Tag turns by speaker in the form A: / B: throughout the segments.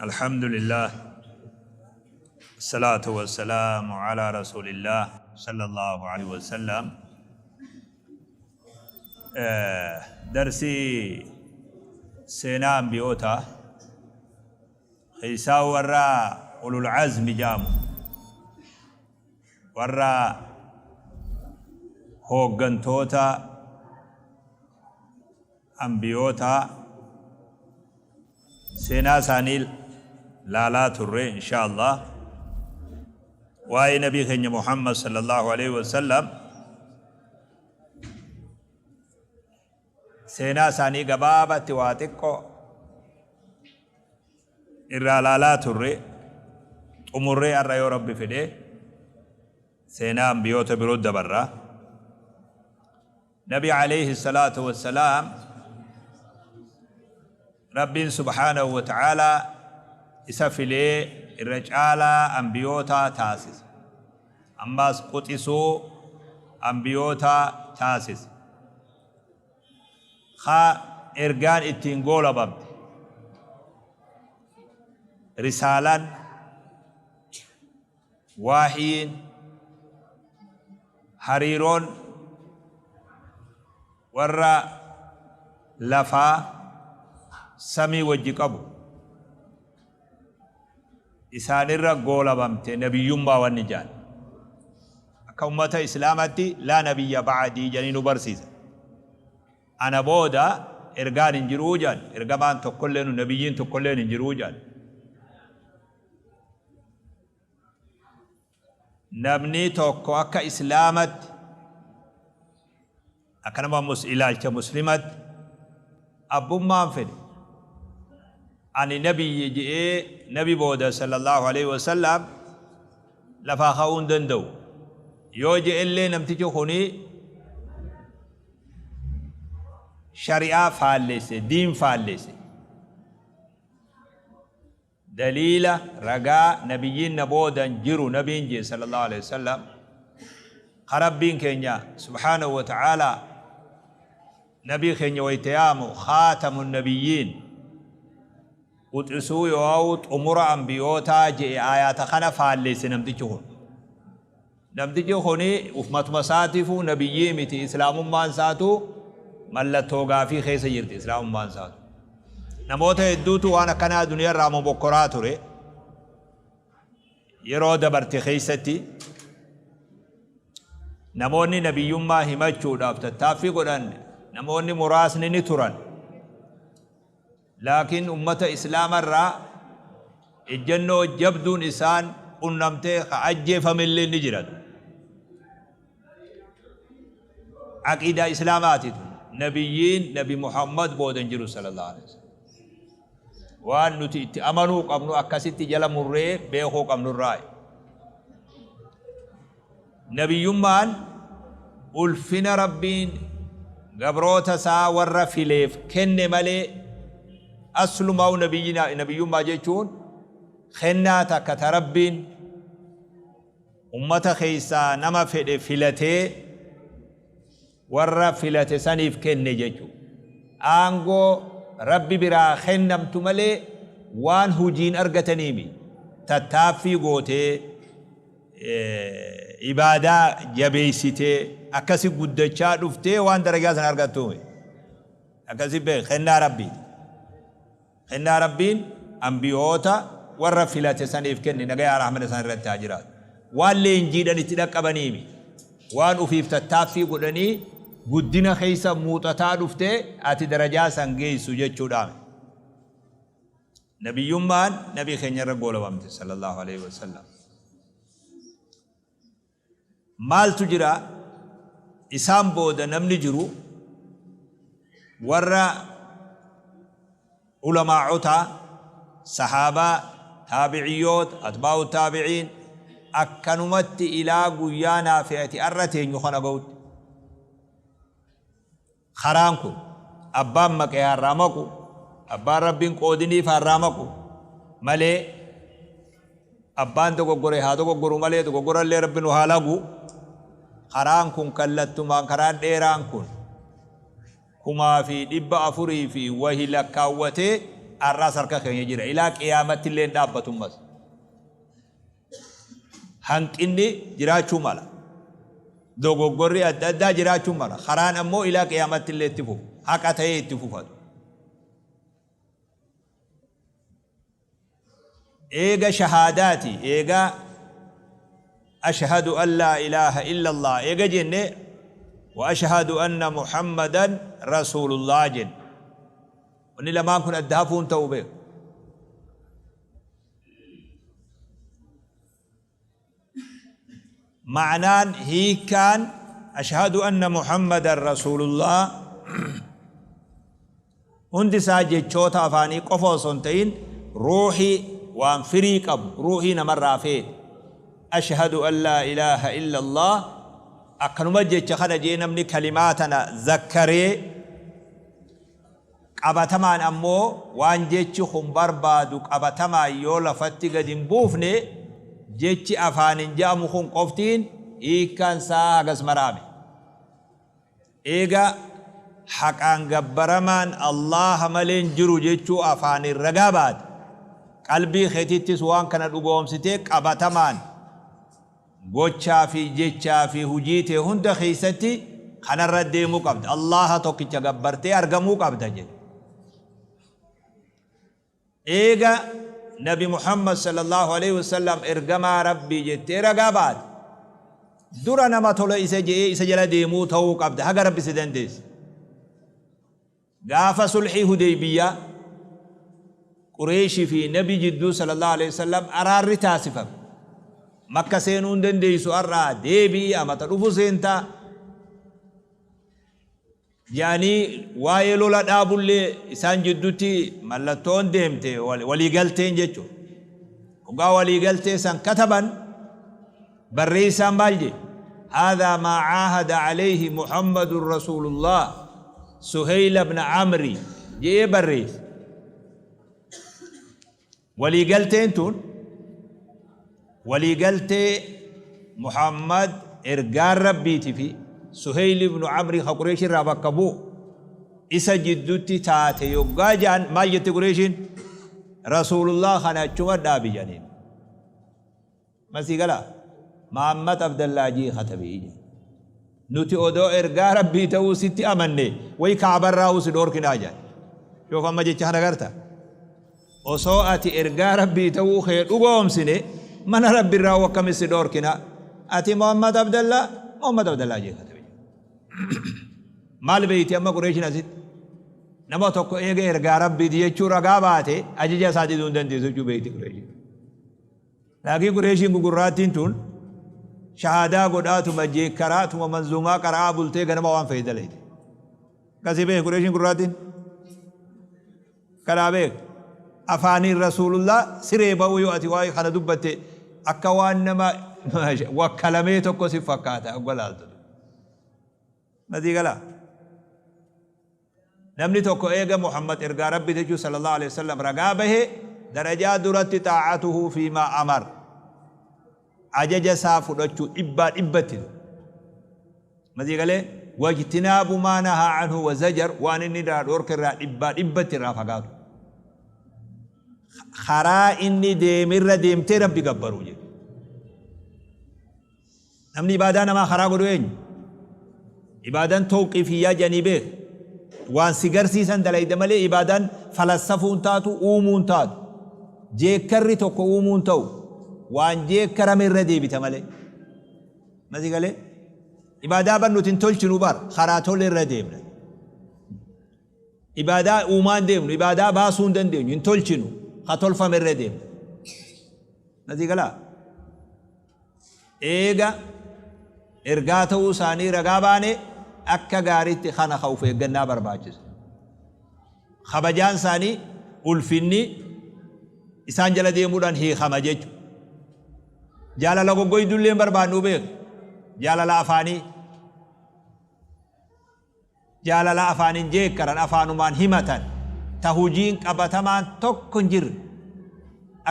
A: الحمد لله، الصلاة والسلام على رسول الله صلى الله عليه وسلم. Darsii seenaa ambiyootaa keessaa warra ulul azmi jedhamu, warra hooggantoota ambiyootaa seenaa isaanii laalaa turre. Insha Allah waa'ee nabii keenya Muhammad sallallahu alaihi wasallam seenaa isaanii gabaabatti waa xiqqoo irraa laalaa turre xumurree, har'a yoo Rabbi fedhe seenaa ambiyoota biroo dabarra. Nabi alayhi salaatu wassalaam Rabbiin subhaanahu wa ta'aalaa isa filee irra caalaa ambiyootaa taasise. Ammaas quxisuu ambiyootaa taasise. Ka ergaan ittiin goolabamte. Risaalaan, waahiyiin, hariiroon warra lafaa samii wajji qabu isaanirra goolabamte nabiyyummaa wanni jaan. Akka ummata Islaamatti laa nabiyya ba'adii jedhanii nu barsiisa. Ana booda ergaan hin jiruu jedhan, ergamaan tokkolleen, nabiyyiin tokkolleen hin jiruu jedhan. Namni tokko akka Islaamatti, akka nama ilaalcha Muslimatti, abbummaan fedhe ani nabiyyi je'ee nabi booda sallallahu alaihi wasallam lafaa ka'uu hin danda'u. Yoo je'ellee namtichi kuni shari'aa faallesse, diin faallesse. Daliila, ragaa nabiyyiin na boodan jiru nabiin jee sallallahu alaihi wasallam, ka Rabbiin keenya subhaanahu wa ta'aalaa nabii keenya wayta yaamu khaatamu nabiyyiin, quxisuu yoo xumura ambiyootaa je'e, aayaata kana faallesse namtichi kun. Namtichi kuni ufmatuma isaatiifuu nabiyyii miti, Islaamummaan isaatu mallattoo gaafii keessa jirti Islaamummaan isaatu. Namoota hedduutu waan akkanaa duniyaa irraa mobokkoraa ture. Yeroo dabarte keessatti namoonni nabiyyummaa himachuudhaaf tattaaffii godhan namoonni muraasni ni turan. Laakiin ummata Islaamarraa ejjennoo jabduun isaan qunnamtee ka ajjeefamillee ni jira. Aqiidaa Islaamaati tun. Nabiyyiin Nabi Muhammad booda hin jiru sallallahu alaihi wasallam. Waan nuti itti amanuu qabnu, akkasitti jala murree beekuu qabnurraa. Nabiyyummaan ulfina Rabbiin gabroota isaa warra fileef kenne malee, aslumaa'u nabiyyummaa jechuun kennaa takka ta Rabbiin ummata keessaa nama fedhe filatee warra filate saniif kenne jechuudha. Aangoo Rabbi biraa kennamtu malee waan hujiin argataniimi. Tattaaffii gootee, ibaadaa jabeessitee, akkasi guddachaa dhuftee waan darajaa sana argattuumi. Akkasi beek, kennaa Rabbiiti. Kennaa Rabbiin ambiyoota warra filate saniif kenne, nagayaa rahmata isaan irratti haa jiraatu. Waan leenjiidhan itti dhaqqabaniimi. Waan ufiif tattaaffii godhanii guddina keessa muuxataa dhuftee ati darajaa san geessu jechuudhaami. Nabiyyummaan nabii keenya irra goolabamte sallallahu alaihi wasallam. Maaltu jira? Isaan booda namni jiru warra ulamaa'otaa, sahaabaa, taabiciyyoota, atbaa'u taabiciin, akkanumatti ilaa guyyaa naafi'ati arra teenyu kana ga'utti. Karaan kun abbaan maqe haa irraa maqu, abbaan Rabbiin qoodiniif haa irraa maqu malee, abbaan dogoggore haa dogoggoru malee, dogoggorallee Rabbi nu haa lagu. Karaan kun kallattumaan, karaan dheeraan kun 1400 fi wahi lakkaawwatee Arraas harka keenya jira. Ilaa qiyaamatti illee hin dhaabbatummas. Hanqinni jiraachuu mala. Dogoggorri adda addaa jiraachuu mala. Karaan ammoo ilaa qiyaamatti illee itti fufu. Haqa ta'ee itti fufatu. Eega shahaadaati, eega ashhadu an laa ilaaha illallah eega jenne, wa ashhadu anna muhammadan rasuulullah jenne. Wanni lamaan kun adda hafuun ta'u beeku. Ma'naan, hiikkaan ashhadu anna muhammadan rasuulullah hundi isaa jechoota afaanii qofa osoo hin ta'in ruuhii, waan firii qabu, ruuhii namarraa feete. Ashhadu an laa ilaaha illallah akkanuma jecha kana jee namni kalimaa tana zakkaree, qabatamaan ammoo waan jechi kun barbaadu qabatamaan yoo lafatti gad hin buufne, jechi afaaniin ja'amu kun qoftiin hiikkaan isaa hagas maraame. Eega haqaan gabbaramaan Allaaha malee hin jiru jechuu afaaniin ragaa baate, qalbii keetittis waan kana dhugoomsitee qabatamaan gochaa fi jechaa fi hujii tee hunda keessatti kanarra deemuu qabda. Allaaha tokkicha gabbartee argamuu qabda jedhe. Eega Nabi Muhammad sallallaahu aleyhi wa sallam ergamaa Rabbii jettee ragaa baate, dura nama tola isa je'ee isa jala deemuu ta'uu qabda haga Rabbi si dandeesse. Gaafa sulhii Hudeybiyyaa Qureeyshii fi Nabi jidduu sallallaahu aleyhi wa sallam araarri taasifame. Makka seenuu hin dandeeysu har'aa deebi'i, amata dhufu seentaa. Je'anii waa'ee lola dhaabullee isaan jiddutti mallattoon deemte, walii galteen jechu. Hoggaa walii galtee san kataban barreessaan maal je'e? Haadhaa maa caahada alayhi Muhammadun Rasuulullaah Suheyla bna Amri je'ee barreesse. Walii galteen tun walii galtee Muhammad ergaan Rabbiiti fi Suheyl ibnu Amrii ka Qureesh irraa bakka bu'u isa jiddutti taate yoggaa ja'an maal jette Qureeshiin? Rasuulullah kana achuma dhaabi ja'aniin. Ma sii galaa? Mahammad Abdallaa jii katabii jedhe. Nuti odoo ergaa Rabbii ta'uu sitti amanne way Ka'abarraahuu si dhoorkinaa jedhan. Shoof amma jecha kana garta? Osoo ati ergaa Rabbii ta'uu kee dhugoomsine mana Rabbirraahuu akkami si dhoorkina? Ati Muhammad Abdallaa? Muhammad Abdallaa jee katabii jedhe. Maal beeyti amma Qureeshin asitti? Nama tokko eega ergaa Rabbiiti jechuu ragaa baate ajaja isaa diduu hin dandeessu jechuu beeyti Qureeshin. Laakiin Qureeshiin gugurraattiin tun shahaadaa godhaatuma jeekkaraatuma manzuumaa qara'aa bultee ganama waan feete dalayde. Akkasii beeki Qureeshiin gurraattiin. Kanaa beek. Afaaniin Rasuulullah siree ba'uu yoo ati waa'ee kana dubbatte akka waan nama wakkalamee tokko si fakkaata ogga laaltu. Nasii galaa? Namni tokko eega Muhammad ergaa Rabbiiti jechuu sallallahu aleyhi wasallam ragaa bahe, darajaa duratti xaa'atuhu fiimaa amar, ajaja isaa fudhachuu dhibbaa dhibbatti. Masii galee? Wajtinaabu maa nahaa anhu wa zajar, waan inni irraa dhoorke irraa dhibbaa dhibbatti irraa fagaatu. Karaa inni deemerra deemtee Rabbi gabbaruu jedhu. Namni ibaadaa namaa karaa godhu eenyu? Ibaadaan tawqiifiyyaa jedhanii beek. Waan si garsiisan dalayda malee ibaadaan falassafuu hin taatu, uumuu hin taatu. Jeekkarri tokko uumuu hin ta'u. Waan jeekkarame irra deebita malee. Masi galee? Ibaadaa bar nuti hin tolchinu bar, karaa tole irra deemna. Ibaadaa uumaa hin deemnu, ibaadaa baasuu hin dandeenyu, hin tolchinu, ka tolfame irra deemna. Masi galaa? Eega ergaa ta'uu isaanii ragaa baane, akka gaariitti kana ka uf eeggannaa barbaachisa. Kabajaan isaanii, ulfinni, isaan jala deemuudhaan hiikama jechu. Jaalala goggoydullee hin barbaannuu beeki. Jaalala afaanii. Jaalala afaaniin jeekkaran, afaanumaan himatan, ta hujiin qabatamaan tokko hin jirre.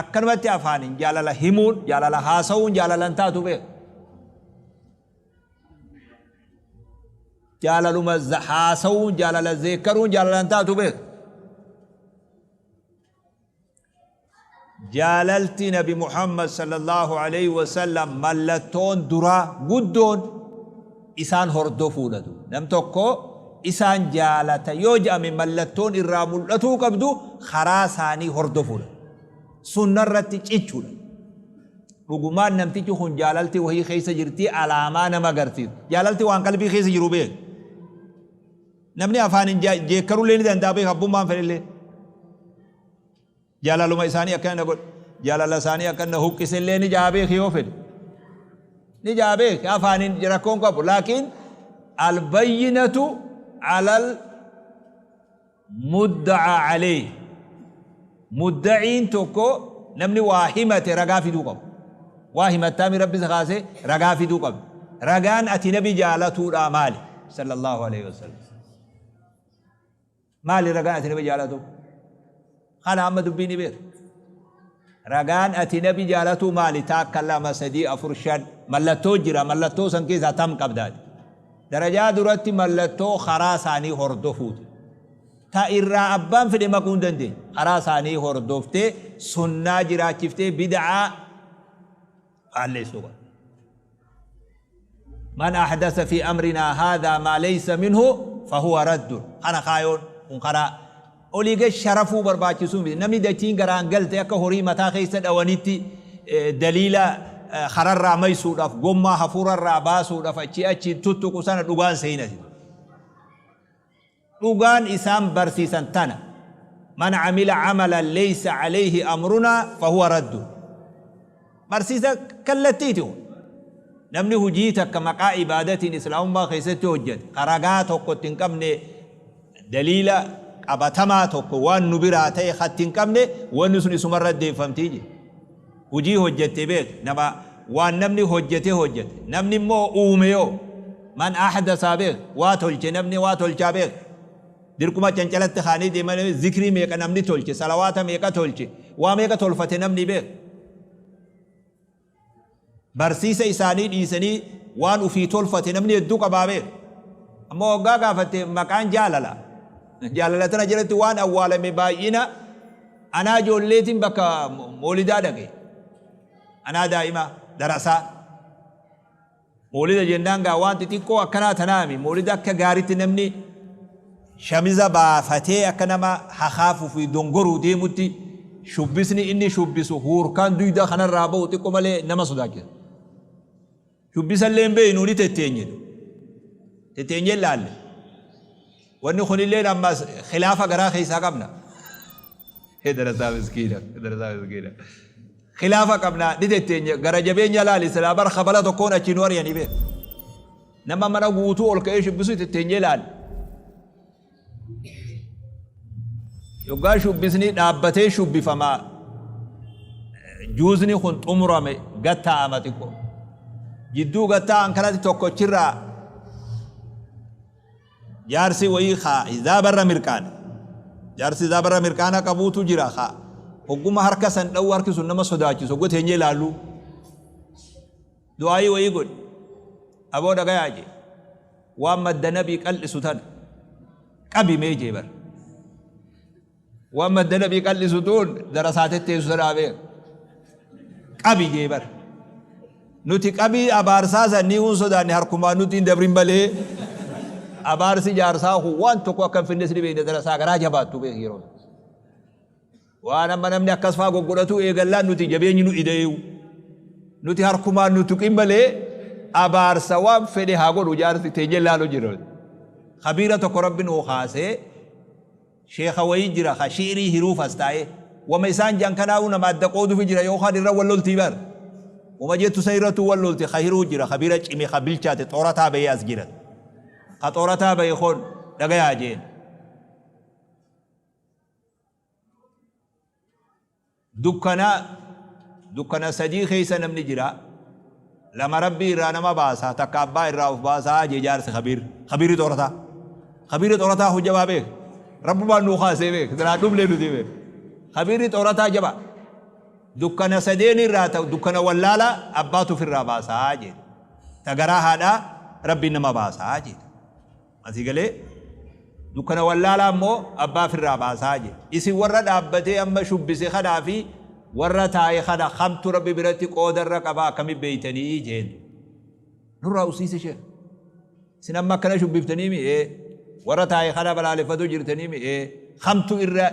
A: Akkanumatti afaaniin jaalala himuun, jaalala haasawuun jaalala hin taatu beek. Jaalaluma haasawuun, jaalala zeekkaruun jaalala hin taatu beek. Jaalalti Nabi Muhammad sallallahu alaihi wasallam mallattoon duraa guddoon isaan hordofuudha. Nam tokko isaan jaalata yoo jedhame, mallattoon irraa mul'atuu qabdu karaa isaanii hordofuudha. Sunna irratti cichuudha. Dhugumaan namtichi kun jaalalti wahii keessa jirtii alaamaa nama agarsiisu. Jaalalti waan qalbii keessa jiru beeka. Namni afaaniin jeekkarullee ni danda'a beeka, abbummaan fedhellee. Jaalaluma isaanii akkana na godhe, jaalala isaanii akkana na huqqisellee ni jaa beeki yoo fedhe. Ni jaa beeki, afaaniin rakkoon qabu. Laakiin albayyinatu alal mudda'a alayhi. Mudda'iin tokko, namni waa himate, ragaa fiduu qabu. Waa himattaami Rabbi isa kaase, ragaa fiduu qabu. Ragaan ati Nabi jaalatuudhaa maali? Sallallahu alayhi wasallam. Maali ragaan ati Nabi jaalatu? Kana amma dubbii ni beeka. Ragaan ati Nabi jaalatu maali? Takka, lama, sadii, afur, shan. Mallattoo jira. Mallattoo san keessaa tam qabdaati? Darajaa duratti mallattoo karaa isaanii hordofuuti. Ta irraa abbaan fedhe maquu hin dandeenye. Karaa isaanii hordoftee, sunnaa jiraachiftee, bid'aa faalleessuu qabda. Man ahdasa fi amrinaa haadhaa maa laysa minhu fahuwa raddun. Kana kaayoon kun karaa olii gad sharafuu barbaachisuu miti. Namni dachiin garaan galte akka horii mataa keessa dhawanitti daliila kararraa maysuudhaaf, gommaa hafuurarraa baasuudhaaf achii achiin tuttuqu sana dhugaan seenati. Dhugaan isaan barsiisan tana. Man amila amalan laysa alayhi amrunaa fahuwa raddun. Barsiisa kallattiiti kun. Namni hujii takka maqaa ibaadatiin Islaamummaa keessatti hojjate, ka ragaa tokko itti hin qabne, daliila qabatamaa tokko waan nu biraa ta'e ka itti hin qabne, wanni sun isumarra deeffamtii jedhe. Hujii hojjatte beek, nama waan namni hojjate hojjate. Namni immoo uume yoo man ahdasaa beek, waa tolche, namni waa tolchaa beek. Dirquma cancalatti kaanii deeman, zikrii meeqa namni tolche, salawaata meeqa tolche, waa meeqa tolfate namni beek. Barsiisa isaanii dhiisanii waan ufii tolfate namni hedduu qabaa beek. Ammoo waggaa gaafatte maqaan jaalala. Jaalala tana jalatti waan awwaalame baay'ina. Anaa ijoolleetiin bakka moolidaa dhaqe. Anaa daa'ima darasaa. Moolida jennaan gaa waan xixiqqoo akkanaa tanaami. Moolida akka gaaritti namni shamiza baafatee akka nama hakaafuu fi dongoruu deemutti shubbisni inni shubbisu, huurkaan duyda kanarraa ba'u xiqqoo malee nama sodaachisa. Shubbisa illee hin beeknu, ni tetteenye. Tetteenye ilaalle. Wanni kunillee ammas khilaafa garaa keessaa qabna. Darasaa miskiina. Darasaa miskiina. Khilaafa qabna, ni tetteenye, gara jabeenya laali, silaa bar kabala tokkoon achii nu ari'anii beek. Nama mana guutuu ol ka'ee shubbisu tetteenye laali. Yoggaa shubbisni dhaabbatee shubbifamaa, juuzni kun xumurame, gattaa'ama xiqqoo. Jidduu gattaa'an kanatti tokkochirraa jaarsi wayii kaa hizaabarra mirqaana. Jaarsi hizaabarra mirqaana qabuutu jira, kaa hogguma harka san dha'uu harki sun nama sodaachisu, hogguu teenyee ilaallu. Du'aayii wayii godhe. Aboo dhagayaa jee. Waan madda Nabii qal'isu tana qabi mee jee bar. Waan madda Nabii qal'isu tuun darasaa tetteessu sanaa beek. Qabi jee bar. Nuti qabii abaarsaa san ni hun sodaanne, harkumaan nuti hin dabrin malee abaarsi jaarsaa kun waan tokko akka hin finnes ni beekna, darasaa garaa jabaattu beek yeroo. Waan amma namni akkas faa goggodhatu eegallaan nuti jabeenyi nu ida'eeyu. Nuti harkumaan nu tuqin malee abaarsa waan fedhe haa godhu jaarsi, teenyee laalu jira. Kabiira tokko Rabbi nuu kaasee, sheekha wayii jira ka shi'irii hiruuf as taa'ee. Wama isaan jedhan kanaa'uu nama adda qoodufi jira, yookaan irra wal loltii bar. Wama jettu san irrattuu wal lolti, ka hiruu jira, kabiira cime, ka bilchaate, xoorataa bahee as jira. Ka xoorataa bahe kun dhagayaa jeen. Dukkana dukkana sadii keessa namni jira. Lama Rabbii irraa nama baasa, takka abbaa irraa of baasaa jee jaarsi kabiir. Kabiirri xoorataa. Kabiirri xoorataa kun jabaa beek. Rabbumaan nuu kaasee beek. Silaa dhumne nuti beek. Kabiirri xoorataa jabaa. Dukkana sadeen irraa ta'u dukkana wallaala abbaatu ofirraa baasaa jee. Ta garaa haadhaa Rabbiin nama baasaa jee. Asii galee dukkana wallaalaa immoo abbaa firraa baasaa jedhe. Isin warra dhaabbatee amma shubbise kanaa fi Warra taa'e kana kamtu Rabbi biratti qooda irra qaba akkami beeytanii jeen. Nurraa usiise sheekh. Isin amma akkana shubbiftanii mi? Ee. Warra taa'e kana balaaleffatu jirtanii mi? Ee. Kamtu irra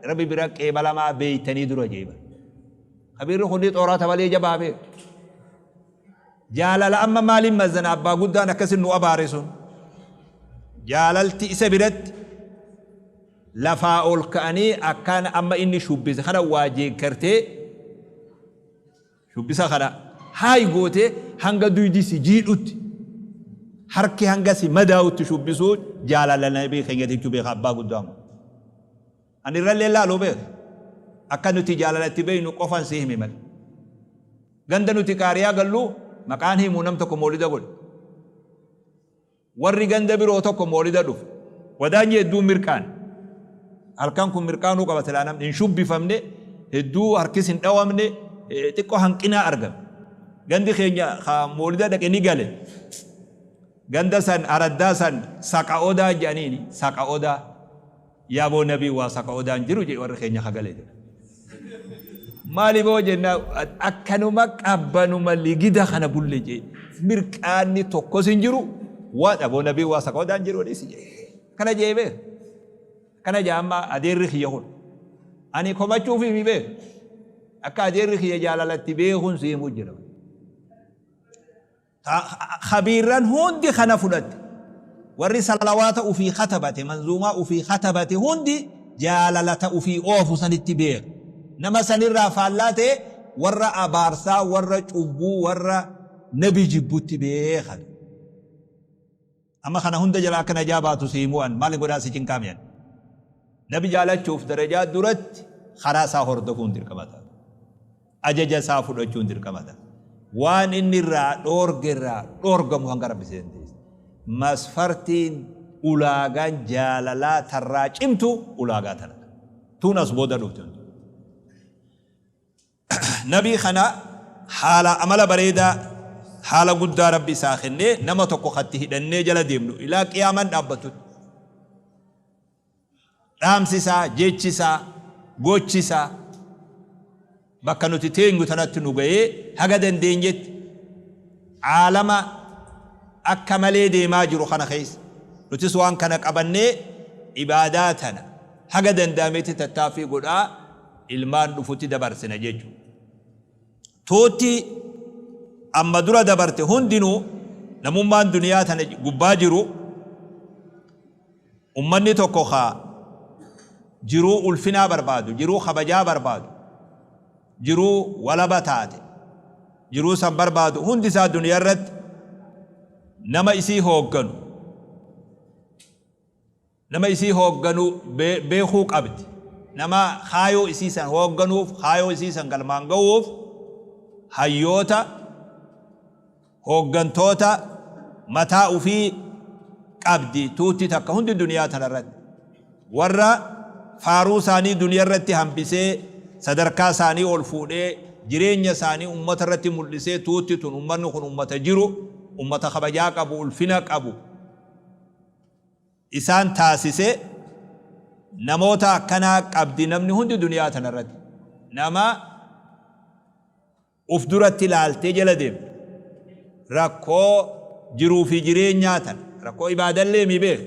A: Rabbi bira qeebalamaa beeytanii dura jee bar. Kabiirri kunni xoorata malee jabaa beek. Jaalala amma maaliin mazzana abbaa guddaan akkasin nu abaare sun. Jaalalti isa biratti lafaa ol ka'anii akkaan amma inni shubbise kana waa jeekkartee shubbisa kana haay gootee hanga duydi si jiidhutti harki hanga si madaa'utti shubbisuu jaalala nabii keenya jechuu beeka abbaa guddaan kun. Ani irrallee laaluu beeka. Akka nuti jaalala itti beeknu qofan si hime malee. Ganda nuti qaariyaa gallu maqaan himu nam tokko moolida godhe. Warri ganda biroo tokko moolida dhufe. Wadaanyi hedduun mirqaane. Halkan kun mirqaanuu qaba silaa namni hin shubbifamne, hedduu harkis hin dhawamne, xiqqoo hanqinaa argame. Gandi keenya ka moolida dhaqe ni gale. Ganda san araddaa san saqa odaa jedhaniini saqa odaa. Yaaboo nabii waa saqa odaan jiru jedhe warri keenya ka gale jedha. Maali boo jenna akkanuma qabbanuma ligida kana bulle jee mirqaanni tokkos hin jiru waan aboo nabii waa saqa odaan jiru dhiisi jee. Kana jee beek. Kana jee amma adeerri kiyya kun. Ani komachuuf himi beek. Akka adeerri kiyya jaalalatti beekuun si himu jira. Khabiirran hundi kana fudhatte. Warri salawaata ufii katabate, manzuumaa ufii katabate hundi jaalala ta ufii oofu sanitti beeka. Nama sanirraa faallaa ta'e warra abaarsaa, warra cubbuu, warra nabi jibbutti beeka. Amma kana hunda jalaa akka najaa baatu si himuu an maalin godhaa si cinqaa mi an. Nabi jaalachuuf darajaa duratti karaa isaa hordofuun dirqama ta'a. Ajaja isaa fudhachuun dirqama ta'a. Waan inni irraa dhoorge irraa dhoorgamu hanga Rabbi si dandeesse. Masfartiin ulaagaan jaalalaa tarraa cimtu ulaagaa tana. Tuun as booda dhufte. Nabii kana haala amala bareedaa haala guddaa Rabbi isaa kennee nama tokko katti hidhannee jala deemnu ilaa qiyaamaan dhaabbattutti. Dhaamsi isaa, jechi isaa, gochi isaa bakka nuti teenyu tanatti nu ga'ee haga dandeenyetti aalama akka malee deemaa jiru kana keessa nutis waan kana qabannee ibaadaa tana haga danda'ametti tattaaffii godhaa ilmaan dhufutti dabarsina jechuudha. Tuutti amma dura dabarte hundinuu namummaan duniyaa tana gubbaa jiru ummanni tokko ka jiruu ulfinaa barbaadu, jiruu kabajaa barbaadu, jiruu walaba taate, jiruu san barbaadu hundi isaa duniyaa irratti nama isii hoogganu Nama isii hoogganu beekuu qabdi. Nama kaayoo isii san hoogganuuf, kaayoo isii san galmaan gahuuf hayyoota, hooggantoota mataa ufii qabdi tuutti takka hundi duniyaa tana irratti. Warra faaruu isaanii duniyaa irratti hambisee sadarkaa isaanii ol fuudhee jireenya isaanii ummata irratti mul'isee tuutti tun ummanni kun ummata jiru, ummata kabajaa qabu, ulfina qabu, isaan taasise namoota akkanaa qabdi namni hundi duniyaa tana irratti nama uf duratti ilaaltee jala deemtu rakkoo jiruu fi jireenyaa tana rakkoo ibaadallee mi beek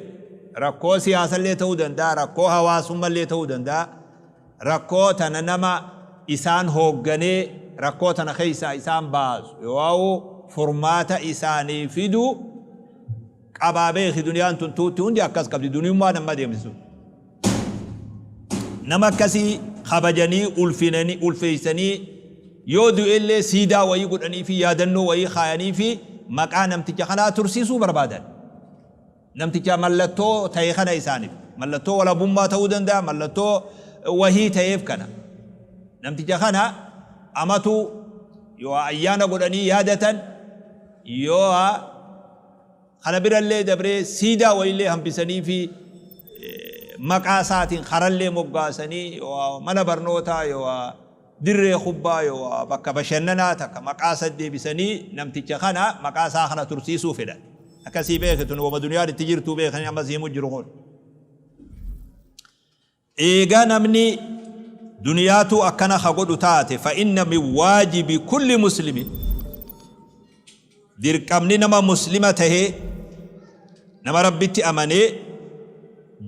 A: rakkoo siyaasallee ta'uu danda'a rakkoo hawaasummallee ta'uu danda'a rakkoo tana nama isaan hoogganee rakkoo tana keessaa isaan baasu yoo furmaata isaanii fidu qabaa beeki duniyaan tun tuutti hundi akkas qabdi duniyummaan amma deemti sun nama akkasii kabajanii ulfinanii ulfeessanii yoo du'ellee siidaa wayii godhanii fi yaadannoo wayii kaayanii fi maqaa namticha kanaa tursiisuu barbaadan. Namticha mallattoo ta'e kana isaaniif mallattoo walabummaa ta'uu danda'a mallattoo wahii ta'eef kana namticha kana amatu yoo ayyaana godhanii yaadatan yoo Kana birallee dabree siidaa wayiillee hambisaniifii maqaa isaatiin karallee moggaasanii yoo mana barnootaa yoo dirree kubbaa yoo bakka bashannanaa takka maqaa isa deebisanii namticha kana maqaa isaa kana tursiisuu fedhan. Akkasii beeki tun wama duniyaan itti jirtuu beekanii amma si himu jiru kun. Eega namni Duniyaatuu akkana ka godhu taate, fa inna min waajibi kulli muslimin, dirqamni nama muslima tahee, nama Rabbitti amanee,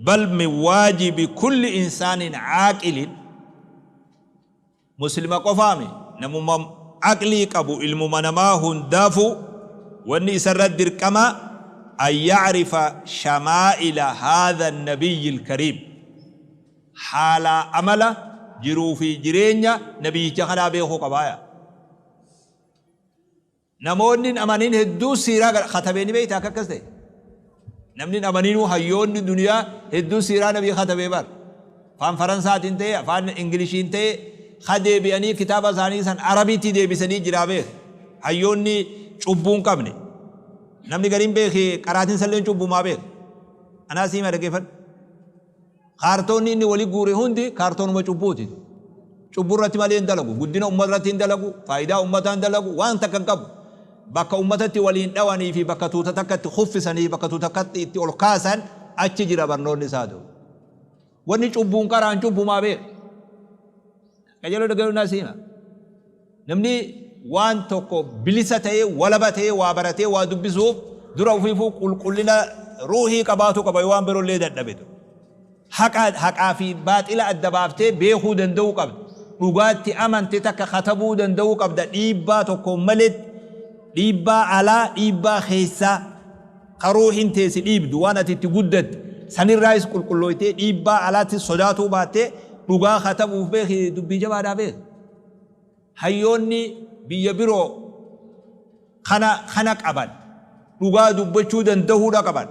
A: bal min waajibi kulli insaanin caaqilin, muslima qofaami, namuma aqlii qabu, ilmuma namaa hundaafuu wanni isarra dirqama, an yacrifa shamaa'ila haadha nabiyyi alkariim, haalaa amala jiruu fi jireenya nabiyyicha kanaa beekuu qabaaya. Namoonni hin amanin hedduu siiraa katabee ni beekta akka akkas ta'e. Namni hin amaninuu, hayyoonni duniyaa hedduu siiraa nabii katabee bar. Afaan Faransaatiin ta'e, afaan Ingilishiin ta'e, ka deebi'anii kitaaba isaanii san Arabiitti deebisanii jiraa beek. Hayyoonni cubbuu hin qabne. Namni gariin beeki qaraatiin salleen cubbumaa beek. Anaa siima, dhaggeeffadhu. Kaartoonni inni wali guure hundi kaartoonuma cubbuuti. Cubbuu irratti malee hin dalagu. Guddina ummata irratti hin dalagu. Faayidaa ummataa hin dalagu. Waan takka hin qabu. Bakka ummatatti waliin dhawanii fi bakka tuuta takka itti kuffisanii fi bakka tuuta takkatti itti ol kaasan achi jira barnoonni isaa ta'u. Wanni cubbuun qaraan cubbumaa beeka. Qajeeloo dhaggeeffadhu, naa siima. Namni waan tokko bilisa ta'ee, walaba ta'ee, waa baratee waa dubbisuuf dura ofiifuu qulqullina ruuhii qabaatu qaba, yoo waan birollee dadhabetu. Haqa, haqaa fi baaxila adda baaftee beekuu danda'uu qabda. Dhugaatti amante takka katabuu danda'uu qabda dhiibbaa tokkoon maletti, dhiibbaa alaa, dhiibbaa keessaa ka ruuhiin tee si dhiibdu, waan ati itti guddatte sanirraayis qulqullooytee, dhiibbaa alaatti sodaatuu baattee dhugaa katabuuf beeki, dubbii jabaadhaa beeki. Hayyoonni biyya biroo kana kana qaban, dhugaa dubbachuu dandahuudha qaban.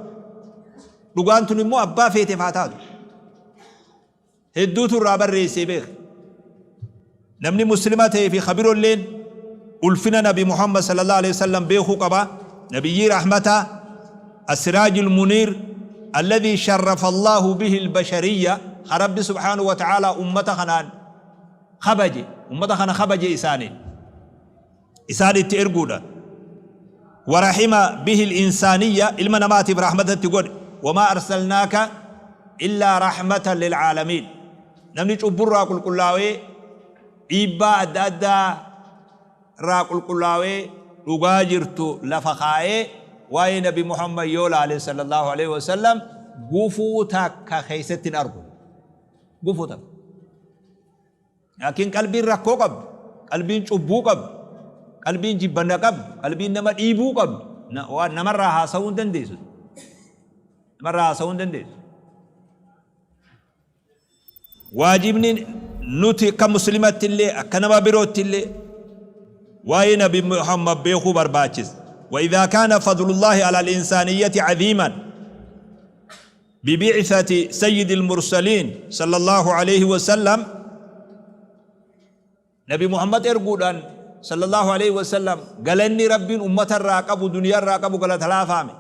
A: Dhugaan tun immoo abbaa feeteef haa taatu. Hedduutu irraa barreessee beeka. Namni muslima ta'ee fi ka birolleen ulfina Nabi Muhammad sallallahu alaihi wasallam beekuu qaba. Nabiyyii rahmataa, as-siraajul muniir alladhii sharrafa Allahu bihi al-bashariyya, ka Rabbi subhaanahu wa ta'ala ummata kanaan kabaje, ummata kana kabaje isaaniin isaan itti erguudhaan, warahima bihi al-insaaniyya, ilma namaatiif rahmata itti godhe, wamaa arsalnaaka illaa rahmatan lil'aalamiin. Namni cubburraa qulqullaawee, dhiibbaa adda addaa irraa qulqullaawee, dhugaa jirtu lafa kaa'ee waa'ee Nabi Muhammad yoo laale sallallahu alaihi wasallam, gufuu takka keessatti hin argu, gufuu takka. Laakiin qalbiin rakkoo qabdu, qalbiin cubbuu qabdu, qalbiin jibbanna qabdu, qalbiin nama dhiibuu qabdu, waan namarraa haasa'uu hin dandeessu. Namarraa haasa'uu hin dandeessu. Waajibni nuti akka muslimatti illee, akka nama birootti illee, waa'ee Nabi Muhammad beekuu barbaachisa. وإذا كان فضل الله على الإنسانية عظيما ببعثة سيد المرسلين صلى الله عليه وسلم، Nabi Muhammad erguudhaan sallallahu alaihi wasallam, galanni Rabbiin ummata irraa qabu, duniyaa irraa qabu, galata laafaame,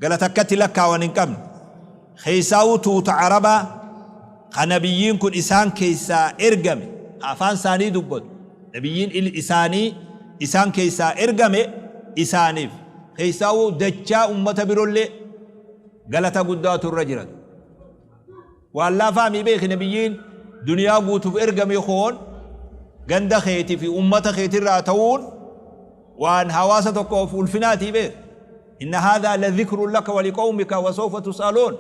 A: galata akkatti lakkaawan hin qabne. Keessaa'uu tuuta Arabaa ka nabiyyiin kun isaan keessaa ergame, ka afaan isaanii dubbatu, nabiyyiin isaanii isaan keessaa ergame, isaaniif keessaa'uu dachaa ummata birollee galata guddaatu irra jira. Waan laafaamii beeki, nabiyyiin duniyaa guutuuf ergame koon ganda keetii fi ummata keetirraa ta'uun waan hawaasa tokkoof ulfinaatii beek. Inna haadhaa la dhikrun laka wa liqawmika wa sawfa tus'aluun.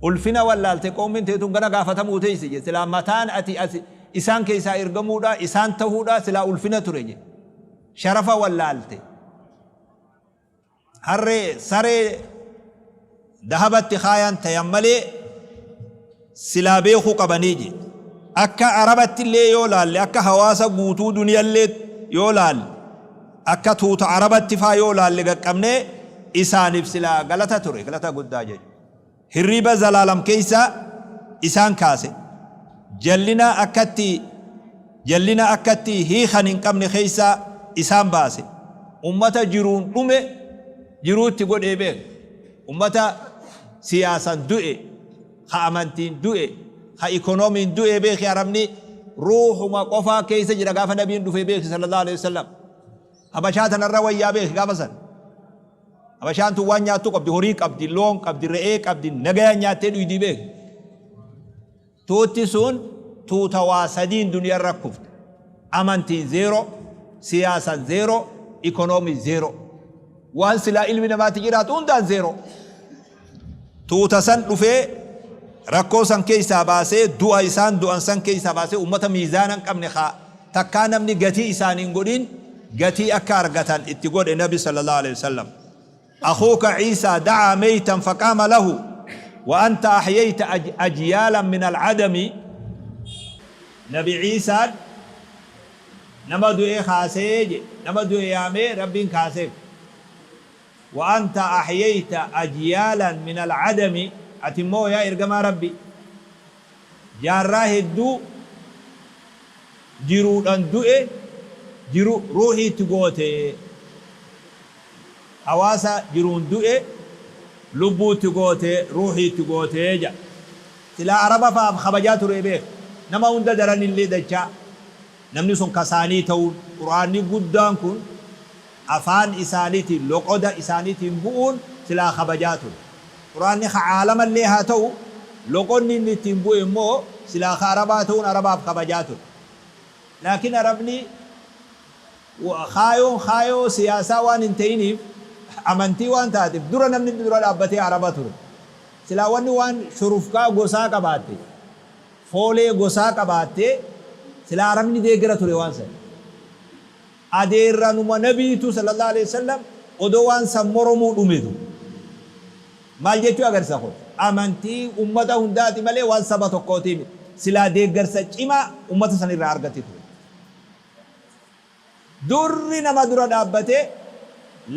A: Ulfina wallaalte, qawmiin teetun gana gaafatamuu teessi je. Silaa mataan ati as isaan keessaa ergamuudha, isaan tahuudha, silaa ulfina ture je. Sharafa wallaalte. Harree saree dahabatti kaayan tayan malee silaa beekuu qabanii je. Akka Arabatti illee yoo laalle, akka hawaasa guutuu duniyallee yoo laalle, akka tuuta Arabatti faa yoo laalle gaqqabnee, isaaniif silaa galata ture, galata guddaa jechuudha. Hirriiba zalaalam keessa isaan kaase. Jallina akkatti jallina akkatti hiikan hin qabne keessa isaan baase. Ummata jiruun dhume jiruutti godhee beeka. Ummata siyaasan du'e, ka amantiin du'e, ka ikonomiin du'e beeki, Arabni ruuhuma qofaa keessa jira gaafa nabiin dhufe beeki sallallahu alaihi wasallam. Habashaa tanarra wayyaa beeki gaafa san. Habashaan tun waan nyaattu qabdi, horii qabdi, loon qabdi, re'ee qabdi, nagayaan nyaattee dhuydii beeki. Tuutti sun Tuuta waa sadiin duniyarra kufte. Amantiin zeero, siyaasan zeero, ikonoomii zeero. Waan silaa ilmi namaatti jiraatu hundaan zeero. Tuuta san dhufee rakkoo san keessaa baasee, du'a isaan du'an san keessaa baasee, ummata miizaana hin qabne kaa takkaa namni gatii isaanii hin godhin gatii akka argatan itti godhe Nabi sallallahu alaihi wasallam. Akhuuka Ciisaa da'aa meytan faqaama lahu wa anta ahyayta ajyaalan min al'adami. Nabi Ciisaan nama du'e kaasee jedhe, nama du'e yaamee Rabbiin kaaseef. Wa anta ahyayta ajyaalan min al'adami, ati immoo yaa ergamaa Rabbi jaarraa hedduu jiruudhan du'e jiru ruuhii itti goote. Hawaasa jiruun du'e lubbuu itti goote, ruuhii itti goote jedha. Silaa Araba fa'aaf kabajaa turee beeka. Nama hunda daranillee dachaa namni sun ka isaanii ta'uun, Qur'aanni guddaan kun afaan isaaniitiin, loqoda isaaniitiin bu'uun silaa kabajaa ture. Qur'aanni ka caalamallee haa ta'u, loqonni inni ittiin bu'e immoo silaa ka Arabaa ta'uun Arabaaf kabajaa ture. Laakiin Arabni kaayoon kaayoo siyaasaa waan hin ta'iniif, amantii waan taateef, dura namni dura dhaabbatee Araba ture. Silaa wanni waan shurufkaa gosaa qabaatte, foolee gosaa qabaatte, silaa Arabni deeggara ture waan san. Adeerranuma Nabiitu sallallahu alaihi wasallam odoo waan san moromuu dhumetu. Maal jechuu agarsiisa kun? Amantii ummata hundaati malee waan saba tokkootii miti. Silaa deeggarsa cimaa ummata san irraa argatti ture. Durri nama dura dhaabbatee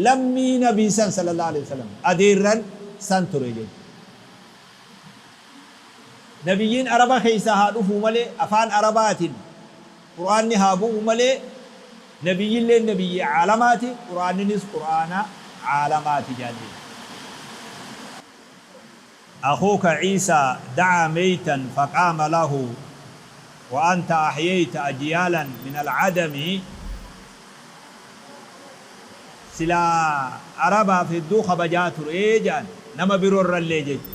A: lammii Nabii san sallallahu alaihi wasallam adeerran san ture jechuudha. Nabiyyiin Araba keessaa haa dhufuu malee, afaan Arabaatiin Qur'aanni haa bu'u malee, nabiyyilleen nabiyyii caalamaati, Qur'aanninis Qur'aana caalamaati jaalleen. Akhuuka Ciisaa da'aa meytan faqaama lahu wa anta ahyeyta ajyaalan min al'adami. Silaa Arabaaf hedduu kabajaa ture jedhan, nama biroorrallee jechu.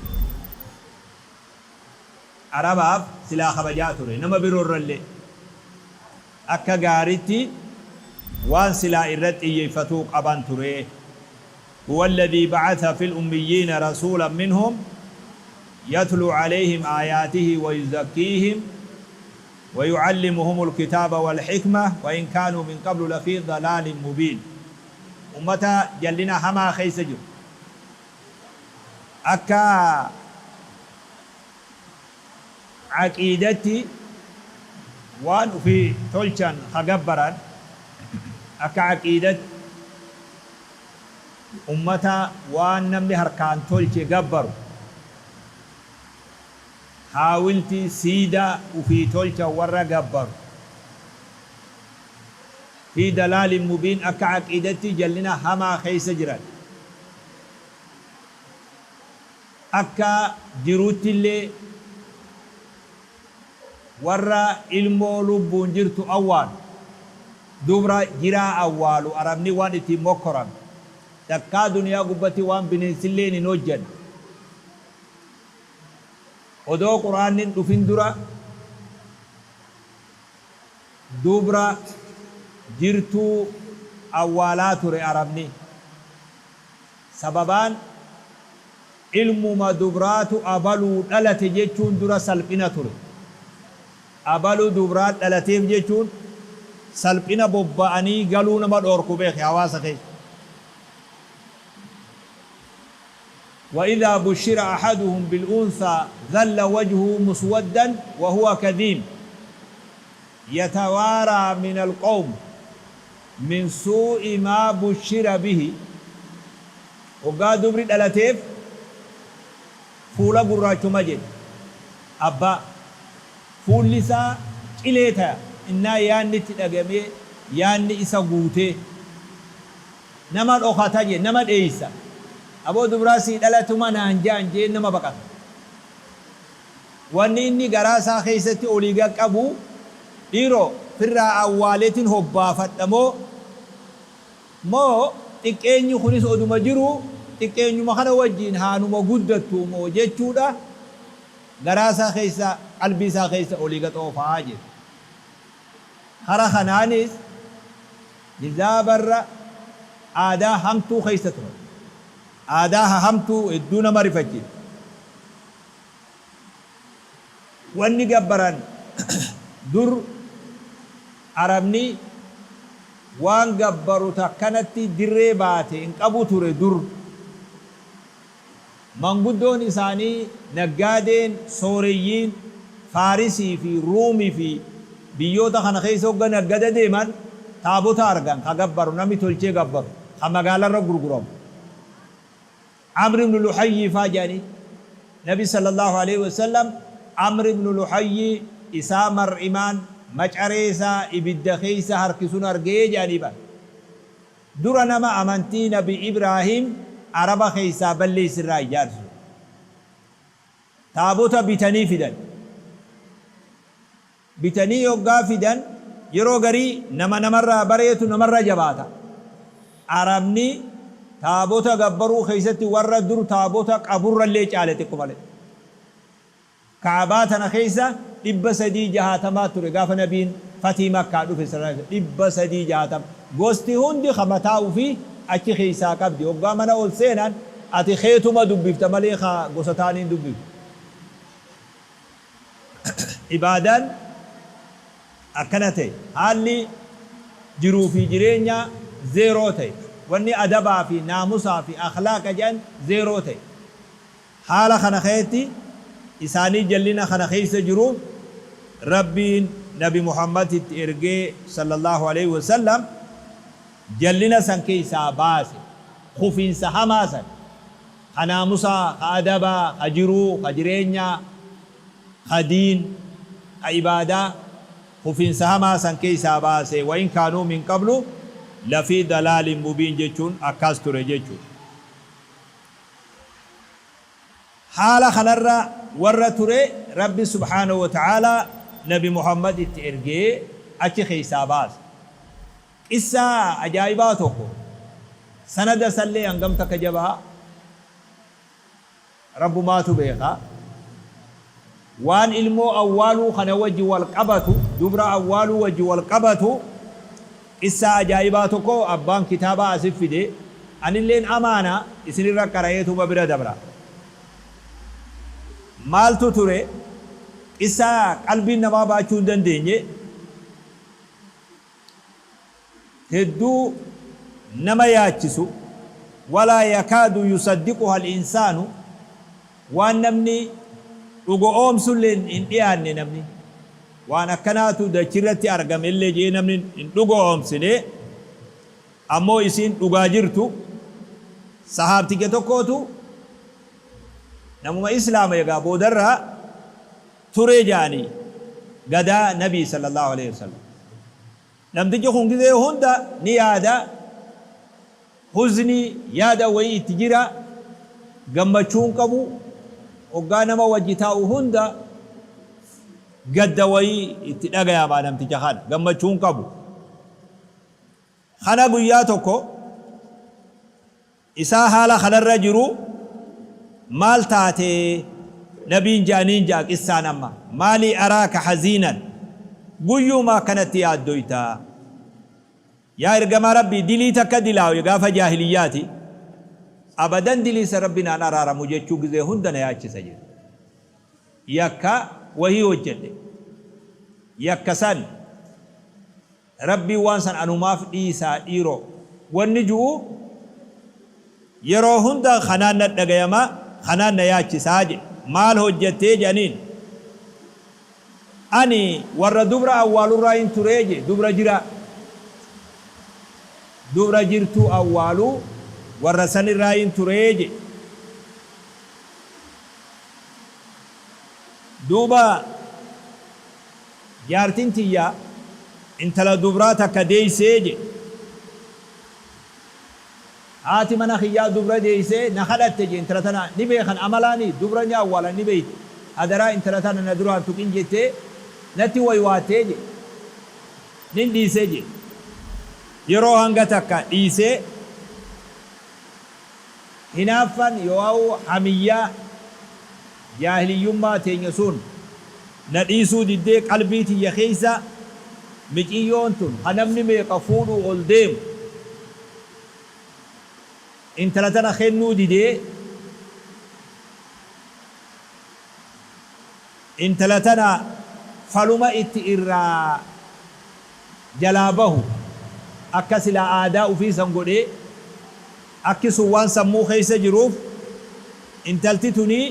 A: Arabaaf silaa kabajaa ture, nama biroorrallee. Akka gaaritti waan silaa irratti xiyyeeffatuu qaban ture. Huwa alladhii ba'atha fil ummiyyiina rasuulan minhum yatluu alayhim aayaatihi wa yuzakkiihim wa yu'allimuhumul kitaaba wal hikmah wa in kaanuu min qablu lafii dalaalin mubiin. Ummata jallina hamaa keessa jiru. Akka aqiidatti waan ufii tolchan ka gabbaran, akka aqiidatti ummata waan namni harkaan tolche gabbaru, haawiltii, siidaa ufii tolchan warra gabbaru, fii dalaalin mubiin, akka aqiidatti jallina hamaa keessa jiran. Akka jiruuttillee warra ilmoo lubbuun jirtu awwaalu, dubra jiraa awwaalu, Arabni waan ittiin mokkorame, takkaa duniyaa gubbatti waan bineensilleen hin hojjanne. Odoo Qur'aanni hin dhufin dura dubra jirtuu awwaalaa ture Arabni. Sababaan ilmuma dubraatu abaluu dhalate jechuun dura salphina ture. Abalu dubraa dhalateef jechuun salphina bobba'anii galuu nama dhoorku beeki hawaasa keessa. Wa idhaa bushira ahaduhum bil-unthaa dhalla wajhuhu muswaddan wa huwa kadhiim yatawaaraa minal qawm min suu'i maa bushira bihi. Hoggaa dubri dhalateef fuula gurraachuma jedhe. Abbaa. Fuulli isaa cilee taya innaa yaanni itti dhagamee yaanni isa guutee. Nama dhokata jedhe, nama dheeysa. Aboo dubraa sii dhalatuma naan ja'an je'ee nama baqata. Wanni inni garaa isaa keessatti olii gad qabu, dhiiroo, firraa awwaaleetin hobbaafadha moo, Moo xiqqeenyi kunis oduma jiruu xiqqeenyuma kana wajjiin haa numa guddattuu moo jechuudha. garaa isaa keessa, qalbii isaa keessa olii gad oofaa jedhe. Kara kanaanis hizaabarra aadaa hamtuu keessa turan. Aadaa hahamtuu hedduu nama rifachiiftu. Wanni gabbaran dur Arabni waan gabbaru takkanatti dirree baate hin qabu ture dur. Manguddoon isaanii naggaadeen sooreyyiin Faarisii fi Ruumi fi biyyoota kana keessa hogga naggada deeman taabota argan ka gabbaru namni tolchee gabbaru ka magaalarra gurguramu. Amr ibn Luhayyii faa jedhanii Nabi sallallaahu aleyhi wa sallam Amr ibn Luhayyii isaa mar'imaan macaree isaa ibidda keessa harkisun argee jedhanii bar. Dura nama amantii Nabi Ibraahim Araba keessaa balleesse irraa ijaarsisu. Taabota bitanii fidan. Bitanii yoggaa fidan yeroo garii nama namarraa bareetu namarra jabaata. Arabni taabota gabbaruu keessatti warra dur taabota qaburrallee caale xiqqo malee. Ka'abaa tana keessa 360 ture gaafa Nabiin fathii Makkaa dhufe sallallahu aleyhi wa sallam 360 gosti hundi ka mataa ufii achi keessaa qabdi hoggaa mana ol seenan ati keetuma dubbifta malee ka gosa taanii hin dubbiftu. Ibaadaan akkana ta'e haalli jiruu fi jireenyaa zeeroo ta'e wanni adabaa fi naamusaa fi akhlaaqa jedhan zeeroo ta'e. Haala kana keetti isaanii jallina kana keessa jiru Rabbiin Nabi Muhammad itti ergee sallallaahu aleyhi wa sallam jallina san keessaa baase kufiinsa hamaa san ka naamusaa ka adabaa ka jiruu ka jireenyaa ka diin ka ibaadaa kufiinsa hamaa san keessaa baase wa in kaanuu min qablu lafii dalaalin mubiin jechuun akkaas ture jechuudha. Haala kanarra warra ture Rabbi subhaanahu wa ta'aalaa Nabi Muhammad itti ergee achi keessaa baase. Qissaa ajaa'ibaa tokko sanada isallee hangam takka jabaa Rabbumaatu beeka. Waan ilmoo awwaaluu kana wajji wal qabatu, dubra awwaaluu wajji wal qabatu, qissaa ajaa'ibaa tokko abbaan kitaabaa asi fide, anilleen amaana isinirra qara'eetuma bira dabra. Maaltu ture? Qissaa qalbiin namaa baachuu hin dandeenye, hedduu nama yaachisu, walaa yakaadu yusaddiquha al-insaanu, waan namni dhugo'oomsullee hin dhiyaanne namni waan akkanaatu dachirratti argamellee je'ee namni hin dhugo'oomsine, ammoo isiin dhugaa jirtu, sahaabticha tokkootu namuma islaama egaa boodarra ture ja'anii gadaa nabii sallallahu aleyhi wasallam. Namtichi kun gizee hunda ni yaada, huznii, yaada wayii itti jira, gammachuu hin qabu, hoggaa nama wajji taa'u hunda gadda wayii itti dhagayama namticha kana, gammachuu hin qabu. Kana guyyaa tokko Isaa haala kanarra jiru maal taate nabiin ja'aniin ja'a qissaan amma maalii araaka haziinan guyyuma akkanatti yaaddoyta yaa ergamaa rabbii dilii takka dilaawe gaafa jaahiliyyaati abadan dilii san rabbi naan araaramu jechuu gizee hunda na yaachisa jedhe yakka wahii hojjedhe yakka san Rabbiin waan san anumaaf dhiisaa dhiiroo wanni ju'u yeroo hunda kanaan na dhagayama kanaan na yaachisaa je'e. Maal hojjattee je'aniin. Ani warra dubra awwaalurraayin turee je'e dubra jiraa. Dubra jirtuu awwaaluu warra sanirraayin turee je'e. Duuba. Jaartin tiyya intala dubraa takka deeysee jedhe. Haati mana kiyyaa dubra deeysee na kadhatte jedhe intala tana ni beekan amalaani dubra ni awwaalan ni beeyti hadaraa intala tana na duraa hin tuqin jettee natti waywaattee jedhe. Nin dhiise jedhe. Yeroo hanga takka dhiisee hinaaffan yoo'au hamiyyaa. Jaahiliyyummaa teenya sun na dhiisuu diddee qalbii tiyya keessa miciyyoon tun ka namni meeqa fuudhuu ol deemu intala tana kennuu didee intala tana faluma itti irraa jalaa bahu akka silaa aadaa ufii san godhee akki sun waan sammuu keessa jiruuf intalti tunii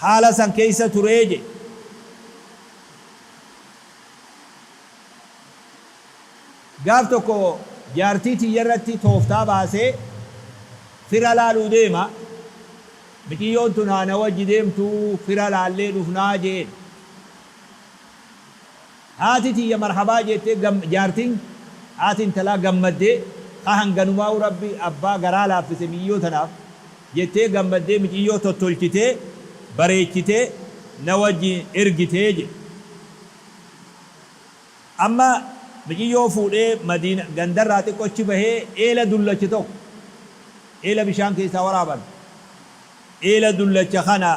A: haala san keessa turee jedhe. Gaaf tokko jaartii tiyya irratti tooftaa baasee fira laaluu deema. Miciyyoon tun haa na wajji deemtuu fira laallee dhufnaa je'een. Haati tiyya marhabaa jettee jaartiin haati intalaa gammaddee ka hanganumaa'uu Rabbi abbaa garaa laaffise miciyyoo tanaaf jettee gammaddee miciyyoo tottolchitee bareechitee na wajji ergitee jedhe. Amma miciyyoo fuudhee Madiina gandarraa xiqqo achi bahee eela dullacha tokko, eela bishaan keessaa waraaban, eela dullacha kana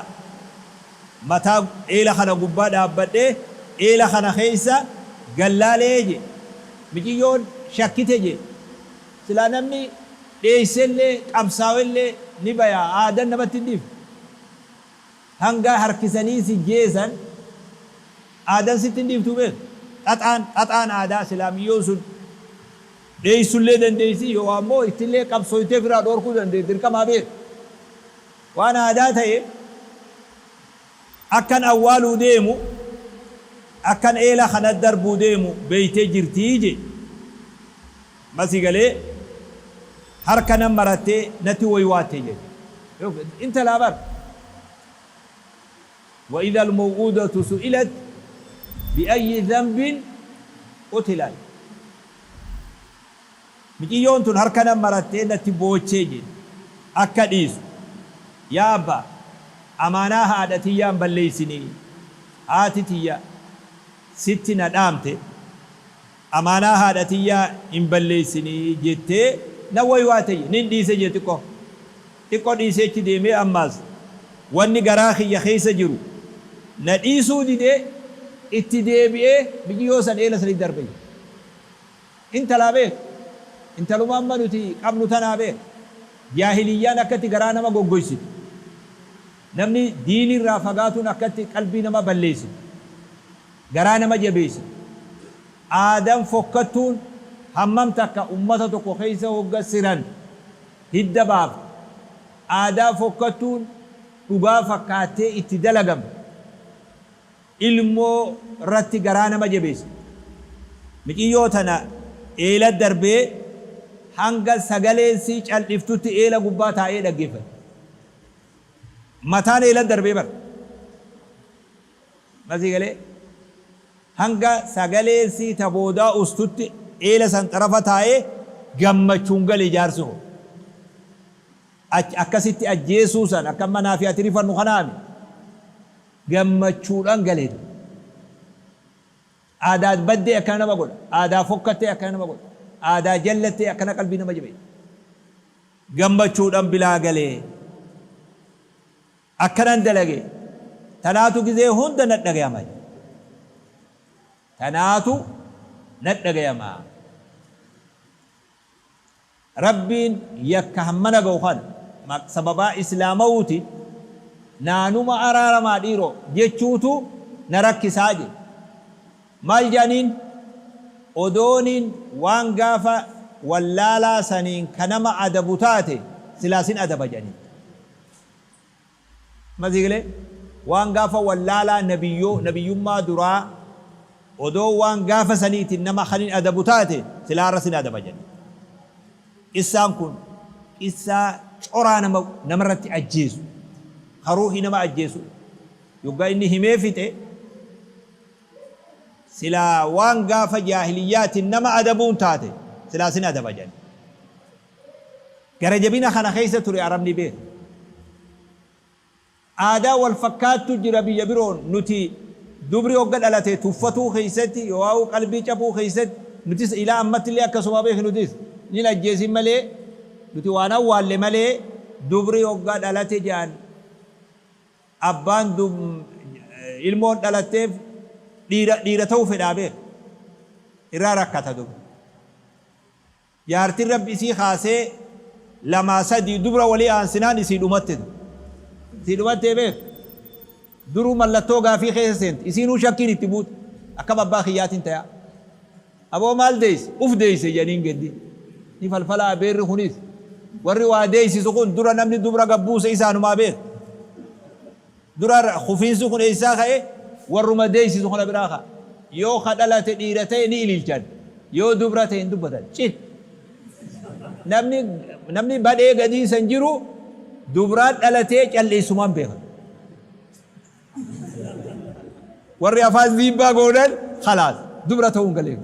A: mataa eela kana gubbaa dhaabbadhee eela kana keessa gallaalee jedhe. Miciyyoon shakkite jedhe. Silaa namni dheessellee qabsaawellee ni baya, aadan namatti hin dhiiftu. Hanga harkisanii si jeesan aadan sitti hin dhiiftuu beek. Xaxaan xaxaan aadaa silaa miyyoon sun dheessullee dandeessi, yoo ammoo ittillee qabsooytee ofirraa dhoorkuu dandeessi dirqamaa beek. Waan aadaa ta'eef akkan awwaaluu deemu, akkan eela kana darbuu deemu beeytee jirtii jedhe. Masi galee harka nan marattee natti waywaatte jedhe. Intalaa bar. Wa idha al-maw'udatu su'ilat bi ayyi dhanbin qutilat. Miciyyoon tun harka nan marattee natti boochee jedhe. Akka dhiisu. Yaa abbaa, amaanaa haadha tiyyaa hin balleessinii. Haati tiyya sitti na dhaamte. Amaanaa haadha tiyyaa hin balleessinii jettee na waywaate jedhe. Nin dhiise jedhe xiqqo. Xiqqo dhiisee achi deemee ammaas wanni garaa kiyya keessa jiru na dhiisuu didee itti deebi'ee miciyyoo san eela sanitti darbe jedhe. Intalaa beek. Intaluma amma nuti qabnu tanaa beek. Jaahiliyyaan akkatti garaa nama goggoysitu. Namni diinirraa fagaatuun akkatti qalbii nama balleessitu. Garaa nama jabeessitu. Aadan fokkattuun hammam takka ummata tokko keessa hogga siran hidda baaftu. Aadaa fokkattuun dhugaa fakkaattee itti dalagamtu. Ilmoo irratti garaa nama jabeessiti. Miciyyoo tana eela darbee hanga sagaleen sii caldhiftutti eela gubbaa taa'ee dhaggeeffate. Mataan eela darbee bar. Masii galee hanga sagaleen sii ta boodaa ustutti eela san xarafa taa'ee gammachuun gale jaarsi koo. Akkasitti ajjeesuu san akka amma naa fi ati rifannu kanaami. Gammachuudhaan gale. Aadaa baddee akkana nama godha. Aadaa fokkattee akkana nama godha. Aadaa jallattee akkana qalbii nama jabeessa. Gammachuudhaan bilaa galee. Akkanan dalage. Tanaatu gizee hunda na dhagayama. Tanaatu na dhagayama. Rabbiin yakka hammana ga'u kana sababaa islaamawuuti naanuma araaramaa dhiiroo jechuutu na rakkisaa jedhe. Maal jedhaniin? Odooniin waan gaafa wallaalaa saniin ka nama adabu taate silaa sin adaba jedhaniin. Amma sii galee? Waan gaafa wallaalaa nabiyyoo nabiyyummaa duraa odoo waan gaafa saniitiin nama kanin adabu taate silaa har'a sin adaba jedhaniin. Qissaan kun qissaa coraa nama namarratti ajjeesu, ka ruuhii nama ajjeesu. Yoggaa inni himee fixe silaa waan gaafa jaahiliyyaatiin nama adabuun taate silaa sin adaba jedhan. Gara jabina kana keessa ture Arabni beeka. Aadaa wal fakkaattu jira biyya biroon nuti dubri hogga dhalate tuffatuu keessatti yoo'aa'uu qalbii cabuu keessatti nutis ilaa ammattillee akkasuma beeki nutis nin ajjeesin malee nuti waan awwaalle malee dubri hogga dhalate jedhan. Abbaan ilmoon dhalatteef dhiira dhiira ta'uu fedhaa beek. Irraa rakkata duba. Jaartiin Rabbi isii kaasee lamaa sadii dubra walii aansinaan isii dhumatte. Isii dhumattee beek. Duruu mallattoo gaafii keessa seenti. Isiinuu shakkiin itti buute. Akkam abbaa kiyyaatiin tayaa. Aboo maal deeyse? Uf deeyse jedhaniin geddi. Ni falfala abeerri kunis. Warri waa deeysisu kun dura namni dubra gad buuse isaanumaa beek. Dura kufiinsi kun eessaa ka'e? Warruma deeysisu kana biraa ka'a. Yoo ka dhalate dhiira ta'e ni ililchan. Yoo dubra ta'e hin dubbatan. Cit. Namni namni badhee gadii san jiru dubraan dhalatee calleessumaan beekan. Warri afaan ziibbaa goonan khalaas dubra ta'uun galeef.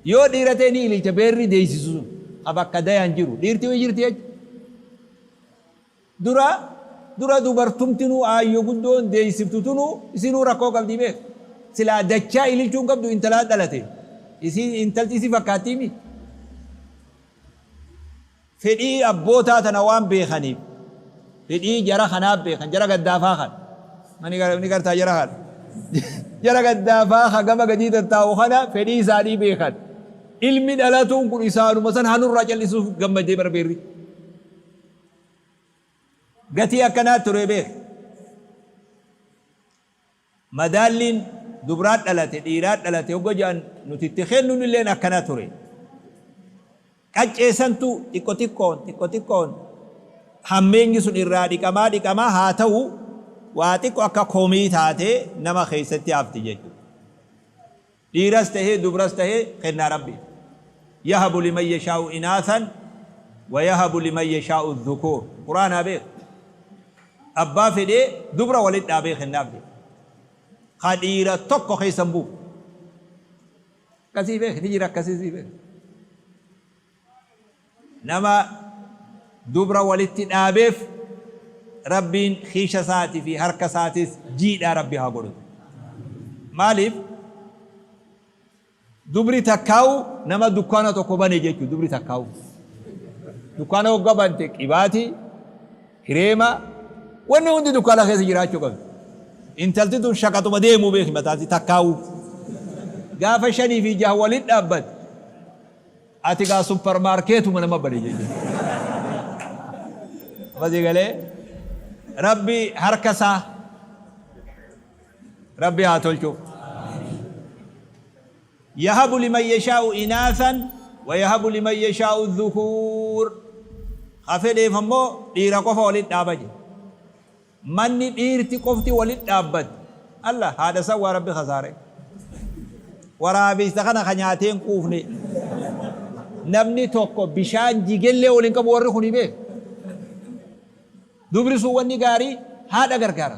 A: Yoo dhiira ta'e ni ililcha beerri deeysisu sun ka bakka dayaan jiru. Dhiirti ni jirti jecha. Dura dura dubartumtinuu aayyo guddoon deeysiftu tunuu isinuu rakkoo qabdii beek. Silaa dachaa ililchuu hin qabdu intalaa dhalate. Isiin intalti isi fakkaattiimi. Fedhii abbootaa tana waan beekaniif, fedhii jara kanaa beekan, jara gaddaafaa kana. Ni gartaa jara kana. Jara gaddaafaa ka gama gadii tattaa'u kana fedhii isaanii beekan. Ilmi dhalatuun kun isaanuma san hanurraa cal'isuuf gammadee bara beerri. Gatii akkanaa ture beek. Madaalliin dubraa dhalate dhiiraa dhalate hogga jedhan nuti itti kennunilleen akkana ture. Qaccee santu xiqqo xiqqoon xiqqo xiqqoon hammeenyi sun irraa dhiqamaa dhiqamaa haa ta'u waa xiqqo akka komii taatee nama keessatti hafti jechuudha. Dhiiras tahee dubras tahee kennaa Rabbiiti. Yahabu liman yashaa'u inaathan wa yahabu liman yashaa'u dhukuur. Qur'aanaa beek. Abbaa fedhee dubra walit dhaabee kennaaf jedhe. Ka dhiira tokko keessa hin buufne. Akkasii beek ni jira akkasii sii beek. Nama dubra walitti dhaabeef Rabbiin kiisha isaati fi harka isaatis jiidhaa Rabbi haa godhutu. Maaliif? Dubri takkaawu nama dukkaana tokko bane jechuudha dubri takkaawu. Dukkaana hogga bante qibaatii, kireema, wanni hundi dukkaana keessa jiraachuu qabdi. Intalti tun shaqaxuma deemuu beeki mataansi takkaawu. Gaafa shanii fi jaha walitti dhaabbate Ati gaa super marketuma nama bane jechuudha. Amma sii galee Rabbi harka isaa Rabbi haa tolchuuf. Yahabu liman yashaa'u inaasan wa yahabu liman yashaa'u dhukuur. Ka fedheef ammoo dhiira qofa walitti dhaaba jedhe. Manni dhiirti qofti walitti dhaabbatte Allah haadha san waa rabbi khasaare. Waraabeysa kana ka nyaatee hin quufne. Namni tokko bishaan jigellee wal hin qabu warri kuni beek. Dubri sun wanni gaarii haadha gargaara.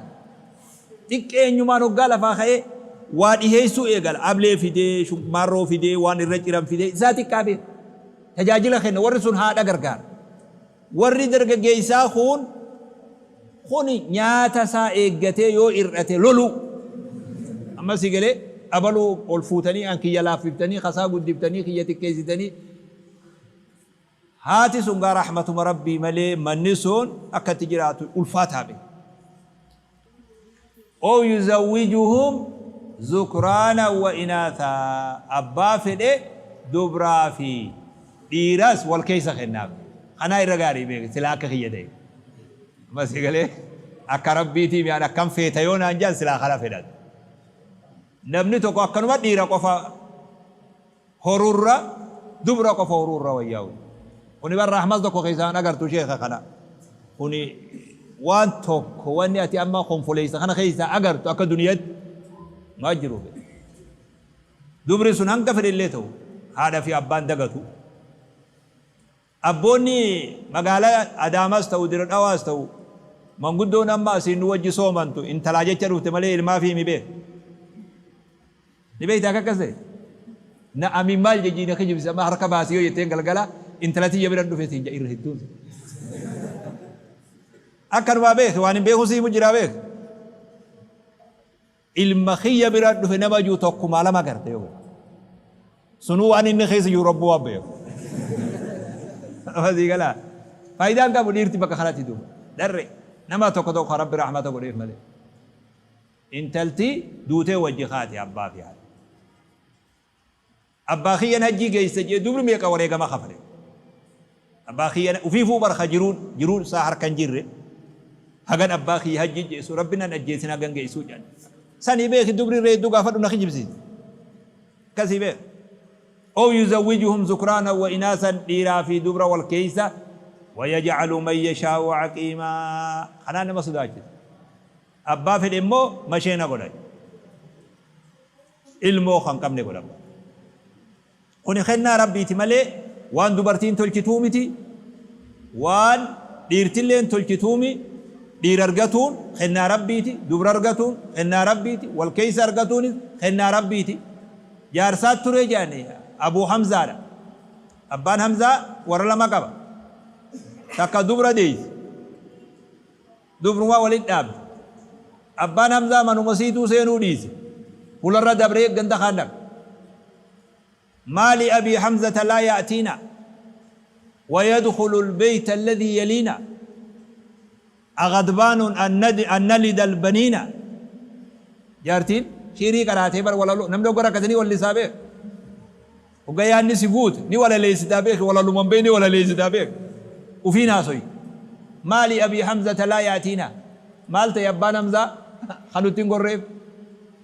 A: Xiqqeenyumaan hoggaa lafaa ka'ee waa dhiheessuu eegala. Ablee fidee, maarroo fidee, waan irra ciran fidee isaa xiqqaa beek. Tajaajila kenna warri sun haadha gargaara. Warri dargaggeessaa kuun kuni nyaata isaa eeggatee yoo hir'ate loluu. Amma si galee abaluu ol fuutanii an kiyya laaffiftanii kasaa guddiftanii kiyya xiqqeessitanii haati sun gaa rahmatuma rabbii malee manni sun akka itti jiraatu ulfaataa be. Ow yuzawwijuhum zukraanan wa inaathaa abbaa fedhe dubraa fi dhiiras wal keessa kennaaf. Kanaa irra gaarii beeki silaa akka kiyya ta'e. Amma si galee akka rabbiitii mi an akkam feeta yoo naan jedhan silaa kana fedhan. Namni tokko akkanuma dhiira qofa horurra dubra qofa horuu irra wayyaa'u. Kuni bar rahmas tokko keessaa hin agartu sheekha kana. Kuni waan tokko wanni ati amma konfoleessa kana keessaa agartu akka duniyatti maa jiru. Dubri sun hanga fedhe illee ta'u haadha fi abbaan dagatu. Abboonni magaalaa Adaamaas ta'u Dire Dhawaas ta'u manguddoon amma asiin nu wajji soomantu intalaa jecha dhufte malee ilmaafii mi beek. Ni beektaa akka akkas ta'e? Na amiin maal jejjii na kijibsiisa amma harka baasi yoo jetteen galgala intala tiyya biran dhufe siin jedha irra hedduun. Akkanumaa beeki waan hin beeku si himu jiraa beeki. Ilma kiyya bira dhufe nama jiru tokkumaa lama garte yoo garte. Sunuu waan inni keessa jiru rabbuu waan beeku. Asii galaa. Faayidaan qabu dhiirti bakka kanatti duuba. Dharre. Nama tokko tokko Rabbi rahmata godheef malee. Intalti duutee wajji kaate abbaa fi haadha. Abbaa kiyyan hajjii geessa jee dubri meeqa wareegama kafale. Abbaa kiyyan ufiifuu bar ka jiruun jiruun isaa harka hin jirre. Hagan abbaa kiyya hajjii geessu Rabbi nan ajjeesin hagan geessuu jedhan. Sanii beeki dubri irra hedduu gaafadhu na kijibsiisi. Akkasii beeki. Ow yuzawwijuhum zukraanan wa inaasan dhiiraa fi dubra wal keessa wa yaj'alu man yashaa'u aqiimaa. Kanaan nama sodaachisa. Abbaa fedhe immoo masheena godha. Ilmoo kan qabne godha. Kuni kennaa Rabbiiti malee waan dubartiin tolchituu miti, waan dhiirtilleen tolchituumi. Dhiira argatuun kennaa Rabbiiti, dubra argatuun kennaa Rabbiiti, wal keessa argatuunis kennaa Rabbiiti. Jaarsaa ture jedhani Abuu Hamzaadha. Abbaan Hamzaa warra lama qaba. Takka dubra deeyse. Dubruma walit dhaabde. Abbaan Hamzaa manuma siituu seenuu dhiise. Fularra dabree ganda kaan dhaqe. Maa li abii Hamzata laa ya'tiina wa yadkhulu al-bayta alladhii yaliina aghadbaanun an nalida al-baniina. Jaartiin shiirii qaraatee bar walaloo namni hogga rakkate ni wallisaa beek. Hogga yaadni si guute ni walaleessitaa beeki walaluma hin beekne walaleessitaa beeki. Ufiin haasoyi. Maa li abii Hamzata laa ya'tiina. Maal ta'e abbaan Hamzaa ka nutti hin gorreef?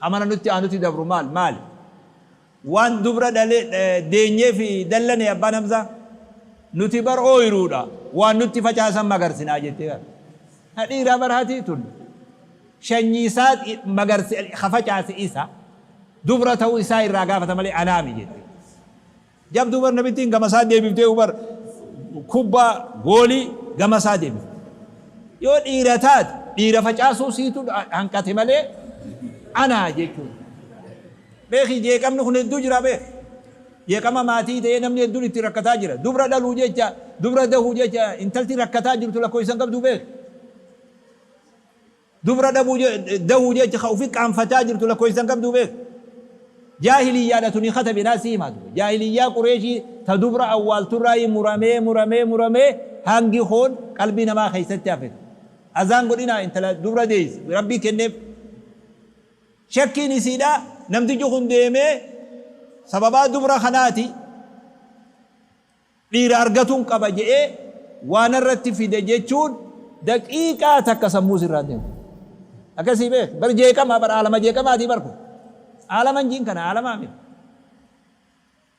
A: Ka mana nutti aanutti dabru maal maali? Waan dubra dhale deenyeef dallane abbaan Hamzaa? Nuti bar ooyruudha waan nutti facaasan magarsinaa jettee bar. Ha dhiiraa bar haati tun shanyii isaa magarse ka facaase isa. Dubra ta'uu isaa irraa gaafata malee anaami jette. Jabduu bar namittiin gama isaa deebiftee bar kubbaa goolii gama isaa deebifte. Yoo dhiira taate dhiira facaasuu siitu hanqate malee anaa jechuudha. Beeki jeeqamni kun hedduu jira beeki. Jeeqama maatii ta'ee namni hedduun itti rakkataa jira. Dubra dhaluu jecha dubra dahuu jecha intalti rakkataa jirtu lakkoofsa hin qabdu beeki. Dubra dhabuu dahuu jecha ka ufi qaanfataa jirtu lakkoofsa hin qabdu beeki. Jaahiliyyaadha tuni katabi naa si himaa ture. Jaahiliyyaa Qureeshii ta dubra awwaalturraayi muramee muramee muramee hangi koon qalbii namaa keessatti hafe. Azaan godhinaa intala dubra deeyse Rabbii kenneef. Shakkiin isiidha namtichi kun deemee sababaa dubra kanaati dhiira argatuun qaba je'ee waa narratti fide jechuun daqiiqaa takka sammuu sirraa hin deemtu. Akkasii beek bar jeeqamaa bar aalama jeeqamaatii bar kun aalaman jiin kana aalamaa miti.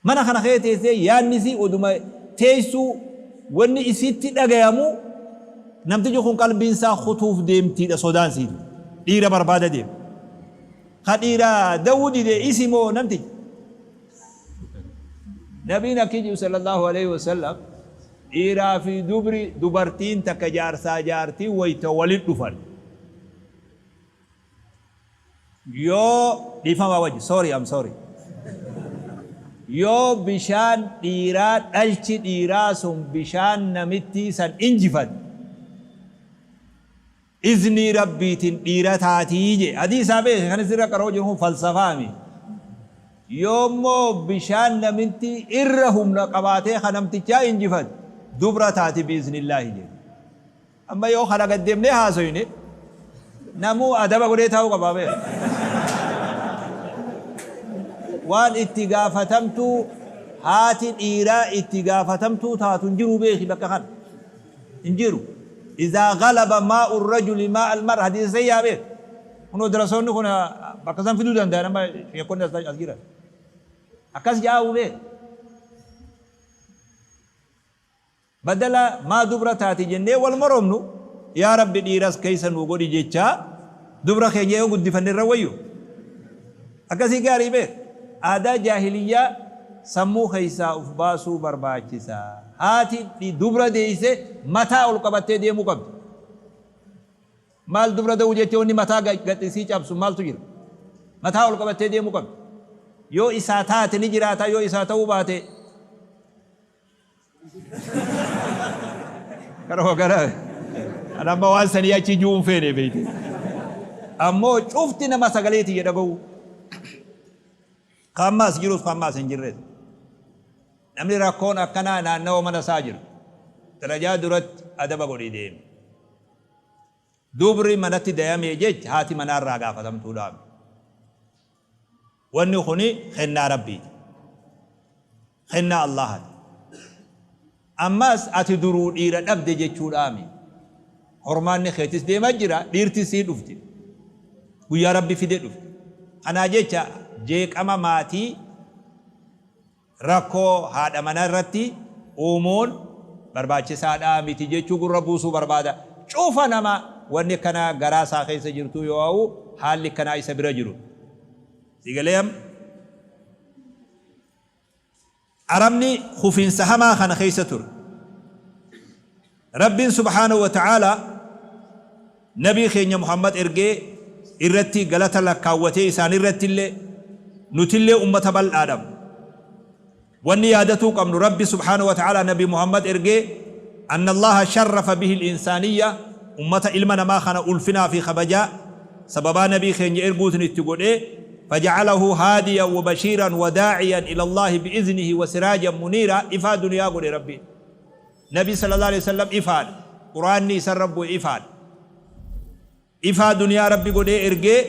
A: Mana kana kee teessee yaadni isii oduma teessuu wanni isitti dhagayamu namtichi kun qalbiin isaa kutuuf deemtiidha sodaan isiitu. Dhiira barbaada deema. Ka dhiira dawuu dide isi moo namticha? Nabiin akki jiru sallallahu alaihi wasallam dhiiraa fi dubri dubartiin takka jaarsaa jaartii wayta walit dhufan yoo dhiifama wajji sorry I'm sorry yoo bishaan dhiiraa dhalchi dhiiraa sun bishaan namittii san injifate Iznii Rabbiitin dhiira taatii jee. Hadiisaa beeki kan isinirra qara'uu jiru kun falsafaa miti. Yoommoo bishaan namittii irra humna qabaatee ka namtichaa injifate dubra taati bi'iznillaahi jee. Amma yoo kana gad deemnee haasoyne namuu adaba godhee taa'uu qaba beeki. Waan itti gaafatamtuu haati dhiiraa itti gaafatamtuu taatu hin jiru beeki bakka kana. Hin jiru. Izaa ghalaba maa'u rajuli maa'a al-mar'a hadiisa sayyaa beek. Kunoo darasoonni kun bakka san fiduu danda'an amma sheekonni as jiran. Akkas ja'aawu beek. Badala maa dubra taati jennee wal moromnu yaa Rabbi dhiiras keessa nuu godhi jechaa dubra keenya yoo guddifanne irra wayyu. Akkasii gaarii beek. Aadaa jaahiliyyaa sammuu keessaa uf baasuu barbaachisa. Haati dubra deeyse mataa ol qabattee deemuu qabdi. Maal dubra da'uu jecha wanni mataa gad isii cabsu maaltu jira? Mataa ol qabattee deemuu qabdi. Yoo isaa taate ni jiraata, yoo isaa ta'uu baate Karuma kana an amma waan sanii achi juu hin feene beeyte. Ammoo cufti nama sagalee tiyya dhaga'u. Ka amma as jirus ka amma as hin jirres. Namni rakkoon akkanaa naannawa mana isaa jiru. Darajaa duratti adaba godhii deemi. Dubri manatti dayamee jecha haati manaa irraa gaafatamtuudhaa miti. Wanni kuni kennaa Rabbiiti. Kennaa Allaahati. Ammas ati duruu dhiira dhabde jechuudhaa miti. Hormaanni keetis deema jira, dhiirtis sii dhufti. Guyyaa Rabbi fide dhufti. Kanaa jecha jeeqama maatii Rakkoo haadha mana irratti uumuun barbaachisaadhaa miti jechuu gurra buusuu barbaada. Cufa nama wanni akkanaa garaa isaa keessa jirtuu yooawuu haalli akkanaa isa bira jiru. Sii galee amma? Arabni kufiinsa hamaa kana keessa ture. Rabbiin subhaanahu wa ta'aalaa Nabii keenya Muhammad ergee irratti galata lakkaawwatee isaanirrattillee nutillee ummata bal'aadham. Wanni yaadatuu qabnu Rabbi subhaanahu wa ta'aalaa Nabi Muhammad ergee anna Allaaha sharrafa bihi al-insaaniyya ummata ilma namaa kana ulfinaa fi kabajaa sababaa Nabii keenya erguutin itti godhee faja'alahu haadiyan wa bashiiran wa daa'iyan ila Allaahi bi'iznihi wa siraajan muniiraa ifaa duniyaa godhe Rabbiin. Nabi sallallahu aleyhi wasallam ifaadha. Qur'aanni isarra bu'e ifaadha. Ifaa duniyaa Rabbi godhee ergee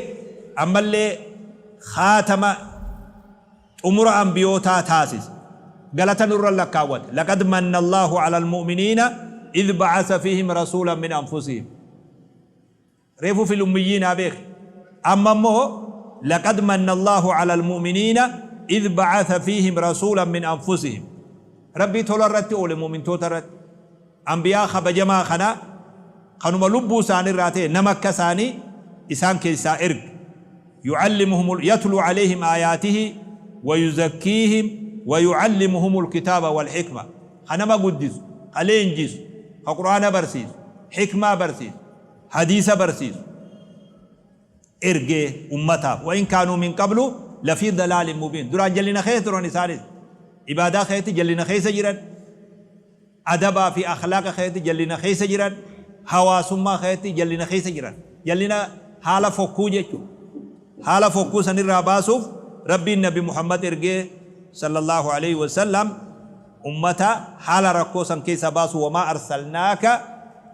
A: ammallee khaatama xumura anbiyootaa taasise. Galata nurra lakkaawwate. Laqad manna Allahu alal mu'miniina idh ba'asa fiihim rasuulan min anfusihim. Reefu fil ummiyyiinaa beeki. Amma immoo laqad manna Allaahu alal mu'miniina idh ba'atha fiihim rasuulan min anfusihim. Rabbii tola irratti oole mu'mintoota irratti. Anbiyaa kabajamaa kana kanuma lubbuu isaanii irraa ta'e nama akka isaanii isaan keessaa erge. Yu'allimuhumul yatluu alayhim aayaatihi wa yuzakkiihim wa yu'allimuhumul kitaaba wal hikma. Ka nama guddisu, ka leenjisu, ka Qur'aana barsiisu, hikmaa barsiisu. Hadiisa barsiisu erge ummataaf. Wa in kaanuu min qablu lafii dalaalin mubiin. Duraan jallina keessa turan isaanis. Ibaadaa keessatti jallina keessa jiran. Adabaa fi akhlaaqa keessatti jallina keessa jiran. Hawaasummaa keessatti jallina keessa jiran. Jallina haala fokkuu jechuudha. Haala fokkuu sanirraa baasuuf Rabbiin Nabi Muhammad ergee sallallahu aleyhi wa sallam ummata haala rakkoo san keessaa baasu wamaa arsalnaaka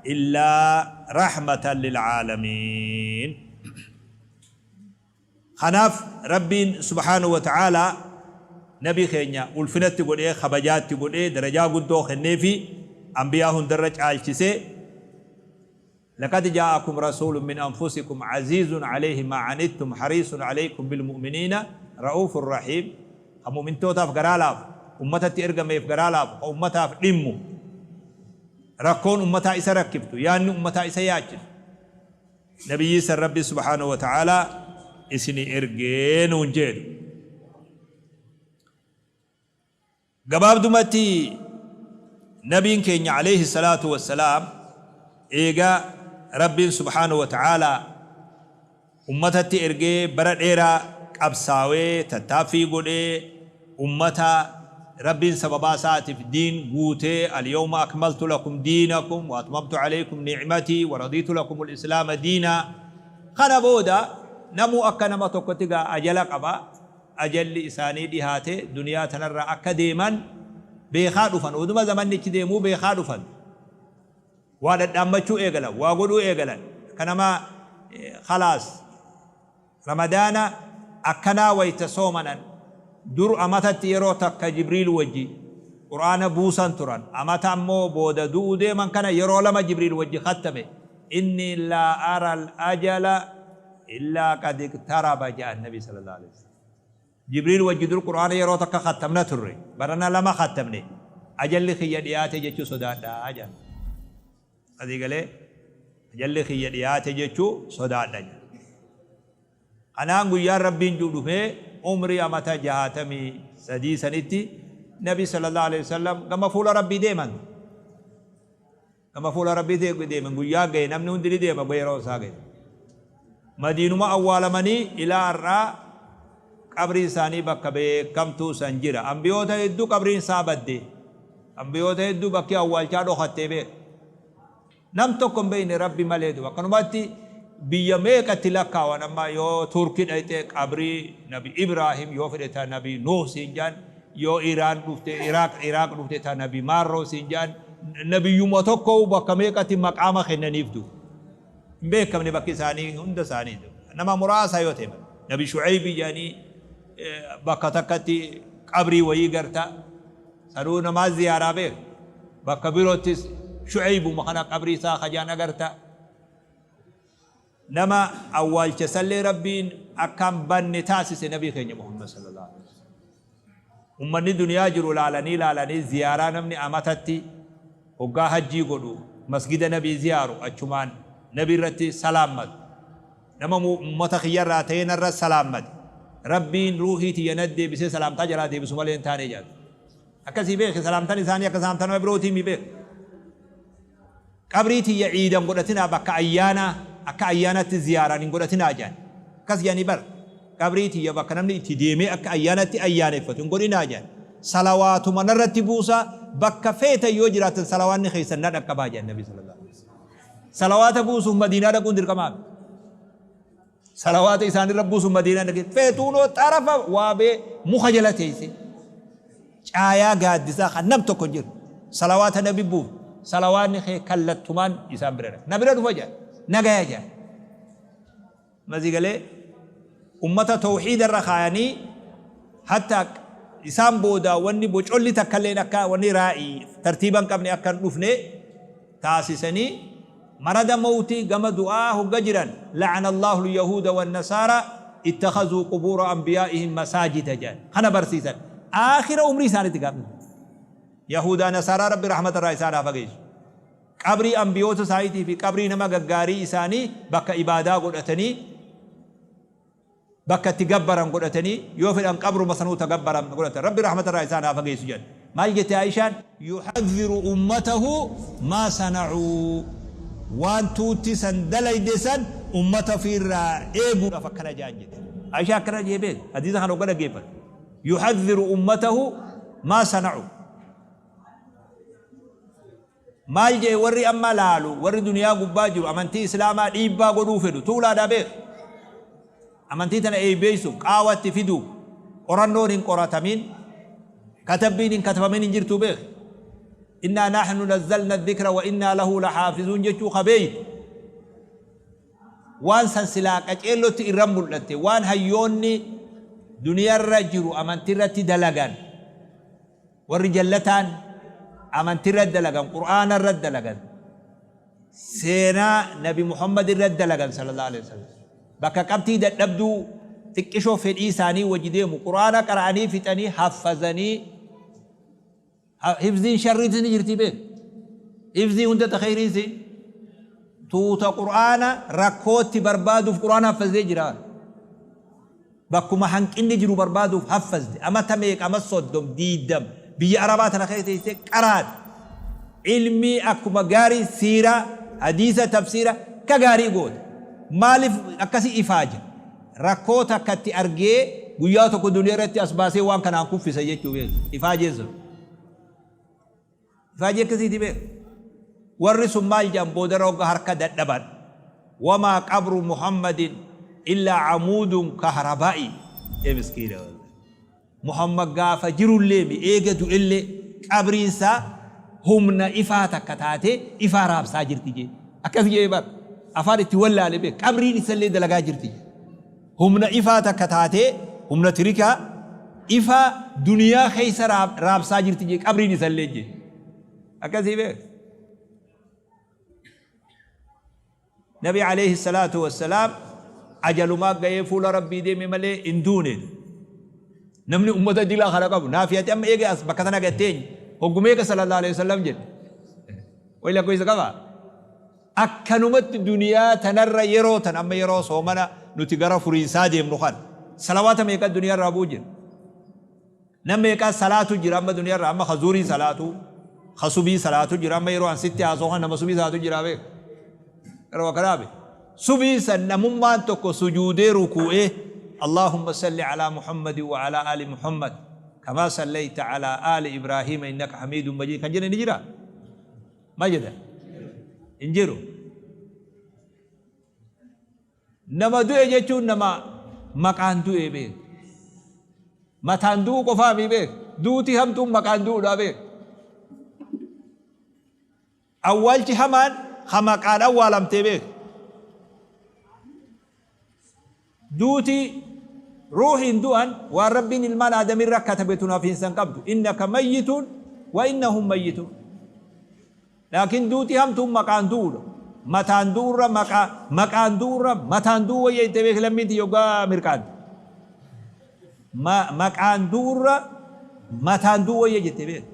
A: illaa rahmatan lil'aalamiin. Kanaaf Rabbiin subhaanahu wa ta'aalaa Nabi keenya ulfinatti godhee kabajaatti godhee darajaa guddoo kenneefi anbiyaa hundarra caalchisee Laqad jaa'akum rasuulun min anfusikum aziizun aleyhi maa anittum hariisun aleykum bilmu'miniina ra'uufun rahiim Ka mu'mintootaaf garaa laafu, ummatatti ergameef garaa laafu, ka ummataaf dhimmu, rakkoon ummataa isa rakkiftu, yaanni ummataa isa yaachisu. Nabiyyii san Rabbi subhaanahu wa ta'aalaa isinii ergee nuun jeedhu. Gabaabdumatti Nabiin keenya aleyhi salaatu wassalaam eega Rabbiin subhaanahu wa ta'aalaa ummatatti ergee bara dheeraa qabsaawee tattaaffii godhee ummata Rabbiin sababaa isaatif diin guutee alyawma akmaltu lakum diinakum wa atmamtu aleykum ni'matii wa radiitu lakumul islaama diinaa kana booda namuu akka nama tokkotti gaa ajala qaba ajalli isaanii dhihaate duniyaa tanarraa akka deeman beekaa dhufan. Oduma zamanni ichi deemuu beekaa dhufan. Waa dhadhaammachuu eegalan, waa godhuu eegalan. Akka nama khalaas Ramadaana akkanaa wayta soomanan dur amatatti yeroo takka Jibriil wajji Qur'aana buusan turan. Amata ammoo booda du'uu deeman kana yeroo lama Jibriil wajji khattame. Innii laa aral ajala illaa qad iqtaraba ja'an nabi sallallahu alaihi wasallam. Jibriil wajji dur Qur'aana yeroo takka khattamna turre. Barana lama khattamne. Ajalli kiyya dhiyaate jechuu sodaadha ja'an. Asii galee ajalli kiyya dhiyaate jechuu sodaadha ja'an. Kanaan guyyaan Rabbiin ji'u dhufee umrii amata 63 sanitti nabi sallallahu alaihi wasallam gama fuula Rabbii deeman. Gama fuula Rabbii deeman guyyaa gahe namni hundi ni deema yeroo isaa gahe. Madiinuma awwaalamanii ilaa har'aa qabriin isaanii bakka beekamtuu san jira. Ambiyoota hedduu qabriin isaa badde. Ambiyoota hedduu bakki awwaalchaa dhokattee beeka. Nam tokko hin beekne Rabbi malee duba. Akkanumatti biyya meeqatti lakkaawan amma yoo Turki dhayxe qabrii Nabi Ibraahim yoo fedhe ta Nabi Nuuh siin jedhan yoo Iraan dhufte Iraaq Iraaq dhufte ta Nabi Maarroo siin jedhan nabiyyuma tokko bakka meeqatti maqaama kennaniif du. Hin beekamne bakki isaanii hunda isaanii. Nama muraasa yoo ta'e malee. Nabi Shu'aybi jedhanii bakka takkatti qabrii wayii garta. Sanuu namaa ziyaaraa beeka. Bakka biroottis Shu'aybuma kana qabrii isaa kajaan agarta. Nama awwaalcha isallee Rabbiin akka hin banne taasise Nabii keenya Muhammad sallallahu alaihi wasallam. Ummanni duniyaa jiru laalanii laalanii ziyaaraa namni amatatti hoggaa hajjii godhu masgida Nabii ziyaaru achumaan Nabii irratti salaammatu. Nama ummata kiyyarraa ta'ee narra salaammate Rabbiin ruuhii tiyya natti deebisee salaamtaa jalaa deebisu malee hin taane jedhan. Akkasii beeki, salaamtan isaanii akka salaamtaa nama birootii mi beeki. Qabrii tiyya ciida hin godhatinaa, bakka ayyaanaa akka ayyaanaatti ziyaaraan hin godhatinaa jedhan. Akkas jedhanii bar. Qabrii tiyya bakka namni itti deemee akka ayyaanaatti ayyaaneffatu hin godhinaa jedhan. Salawaatuma narratti buusaa, bakka feetan yoo jiraattan salawaanni keessan na dhaqqabaa jedhan Nabi sallallahu alaihi wasallam. Salawaata buusuuf Madiinaa dhaquun dirqamaa miti. Salawaata isaanirra buusuuf Madiinaa dhaqe. Feetuunoo xarafa waabee muka jala teessee. Caayaa gaaddisaa kan nam tokko hin jiru. Salawaata nabi buuf. Salawaanni kee kallattumaan isaan bira dhaqa. Na bira dhufa jedhan. Nagaya jedhan. Masii galee ummata tawhiida irra kaayanii hatta isaan booda wanni bocolli takkalleen akka wanni raa'ii tartiiba hin qabne akka hin dhufne taasisanii marada mawtii gama du'aa hogga jiran la'ana Allahu al-yahuuda wan-nasaara ittakhazuu qubuura anbiyaa'ihim masaajida jedhan. Kana barsiisan. Aakhira umrii isaaniitti gaafni. Yahuudaa Nasaaraa Rabbi rahmata irraa isaan haa fageessu. Qabrii anbiyoota isaaniitii fi qabrii nama gaggaarii isaanii bakka ibaadaa godhatanii, bakka itti gabbaran godhatanii, yoo fedhan qabruma sanuu ta gabbaran godhatan. Rabbi rahmata irraa isaan haa fageessu jedhan. Maal jette Aishaan? Yuhadhiru ummatahu maa sana'uu, waan tuutti san dalayde san ummata ofiirraa eeguudhaaf akkana ja'an jette. Aishaan akkana jee beek, hadiisa kana hogga dhaggeeffatu. Yuhadhiru ummatahu maa sana'uu. Maal je'e warri amma laalu, warri duniyaa gubbaa jiru amantii islaamaa dhiibbaa godhuu fedhu tuulaadhaa beekh. Amantii tana eeybeeysuuf, qaawa itti fiduuf qorannoon hin qoratamin, katabbiin hin katabamin hin jirtuu beekh. Innaa nahnu nazzalna dhikra wa innaa lahu lahaafizuun jechuu ka beeytu. Waan san silaa qaceellotti irra mul'atte, waan hayyoonni duniyarra jiru amantirratti dalagan, Warri jallataan amantirra dalagan, Qur'aana irra dalagan, seenaa Nabi Muhammad irra dalagan sallallahu alaihi wasallam. Bakka qabxii dadhabduu xiqqishoo fedhii isaanii wajji deemu Qur'aana qara'anii fixanii haffazanii, hifziin sharriitis ni jirtii beek. Hifzii hunda ta kheyriisi tuuta Qur'aana rakkootti barbaaduuf Qur'aana haffazee jira. Bakkuma hanqinni jiru barbaaduuf haffazde. Amata meeqa, ama soddom, diiddam biyya Arabaa tana keessa teessee qaraate. Ilmii akkuma gaarii siiraa, hadiisa, tafsiira akka gaarii goote. Maaliif akkasi ifaaja? Rakkoo takka itti argee guyyaa tokko duniyaa irratti as baasee waan kanaan kuffisa jechuu beeku. Ifaajeen sun. Ifaajii akkasiiti beeku. Warri sun maal jedhan boodarra hogga harka dadhaban? Wamaa qabru Muhammadin illaa amuudun kahrabaa'i. Ee miskiina wallahi. Muhammad gaafa jirullee mi eega du'ellee qabriin isaa humna ifaa takka taatee ifaa raabsaa jirti jee. Akkas jee bar. Afaan itti wallaale beek. Qabriin isallee dalagaa jirti jee. Humna ifaa takka taatee, humna tirikaa, ifaa duniyaa keessa raabsaa jirti jee qabriin isallee jee. Akkasii beek. Nabi alayhi salaatu wassalaam ajalumaa ga'ee fuula Rabbii deeme malee hin duune. Namni ummata dilaa kana qabu naafiyati amma eega as bakka tana gatteenye hoggumeeqa sallallahu alayhi wasallam jedhe. Wayi lakkoofsa qabaa? Akkanumatti duniyaa tanarra yeroo tan amma yeroo soomana nuti gara furiinsaa deemnu kana salawaata meeqa duniyaa irraa bu'u jira. Nam meeqaa salaatu jira amma duniyaa irraa, amma ka zuurii salaatu, ka subii salaatu jira, amma yeroo an sitti haasa'u kana nama subii salaatu jira beeka. Yeroo akkanaa be. Subii san namummaan tokko sujuudee rukuu'ee Allahumma salli alaa Muhammadin wa alaa aali Muhammad kamaa sallayta alaa aali Ibraahiima innaka hamiidun majiid kan jedhe ni jiraa? Maal jedhan? Hin jiru. Nama du'e jechuun nama maqaan du'e beek. Mataan du'uu qofaa mii beek. Duuti hamtuun maqaan du'uudhaa beek. Awwaalchi hamaan ka maqaan awwaalamtee beek. Duuti ruuhiin du'an waan Rabbiin ilmaan Aadamirra katabe tun hafiinsa hin qabdu. Innaka mayyituun wa innahum mayyituun. Laakiin duuti hamtuun maqaan du'uudha. Mataan du'urra maqaa maqaan du'urra mataan du'u wayya itti beeki lammiin tiyya hoggaa mirqaante. Ma maqaan du'urra mataan du'u wayya jette beeki.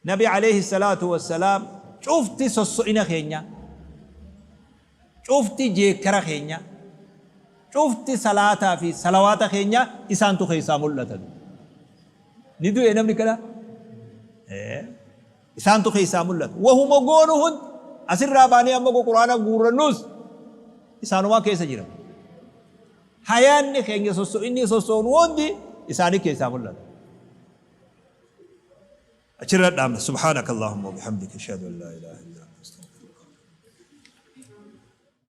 A: Nabi aleyhi salaatu wassalaam cufti sosso'ina keenya, cufti jeekkara keenya, cufti salaataa fi salawaata keenya isaantu keessaa mul'ata. Ni du'e namni kana? Isaantu keessaa mul'ata. Wahuma goonu hundi asirraa baanee amma quraana guurrannus isaanumaa keessa jira. Hayaanni keenya sosso'inni sosso'nu hundi isaanii keessaa mul'ata. Achirra dhaabna. Subhaanaka Allahumma wa bihamdika ashhadu an laa ilaaha illaa anta astaghfiruka.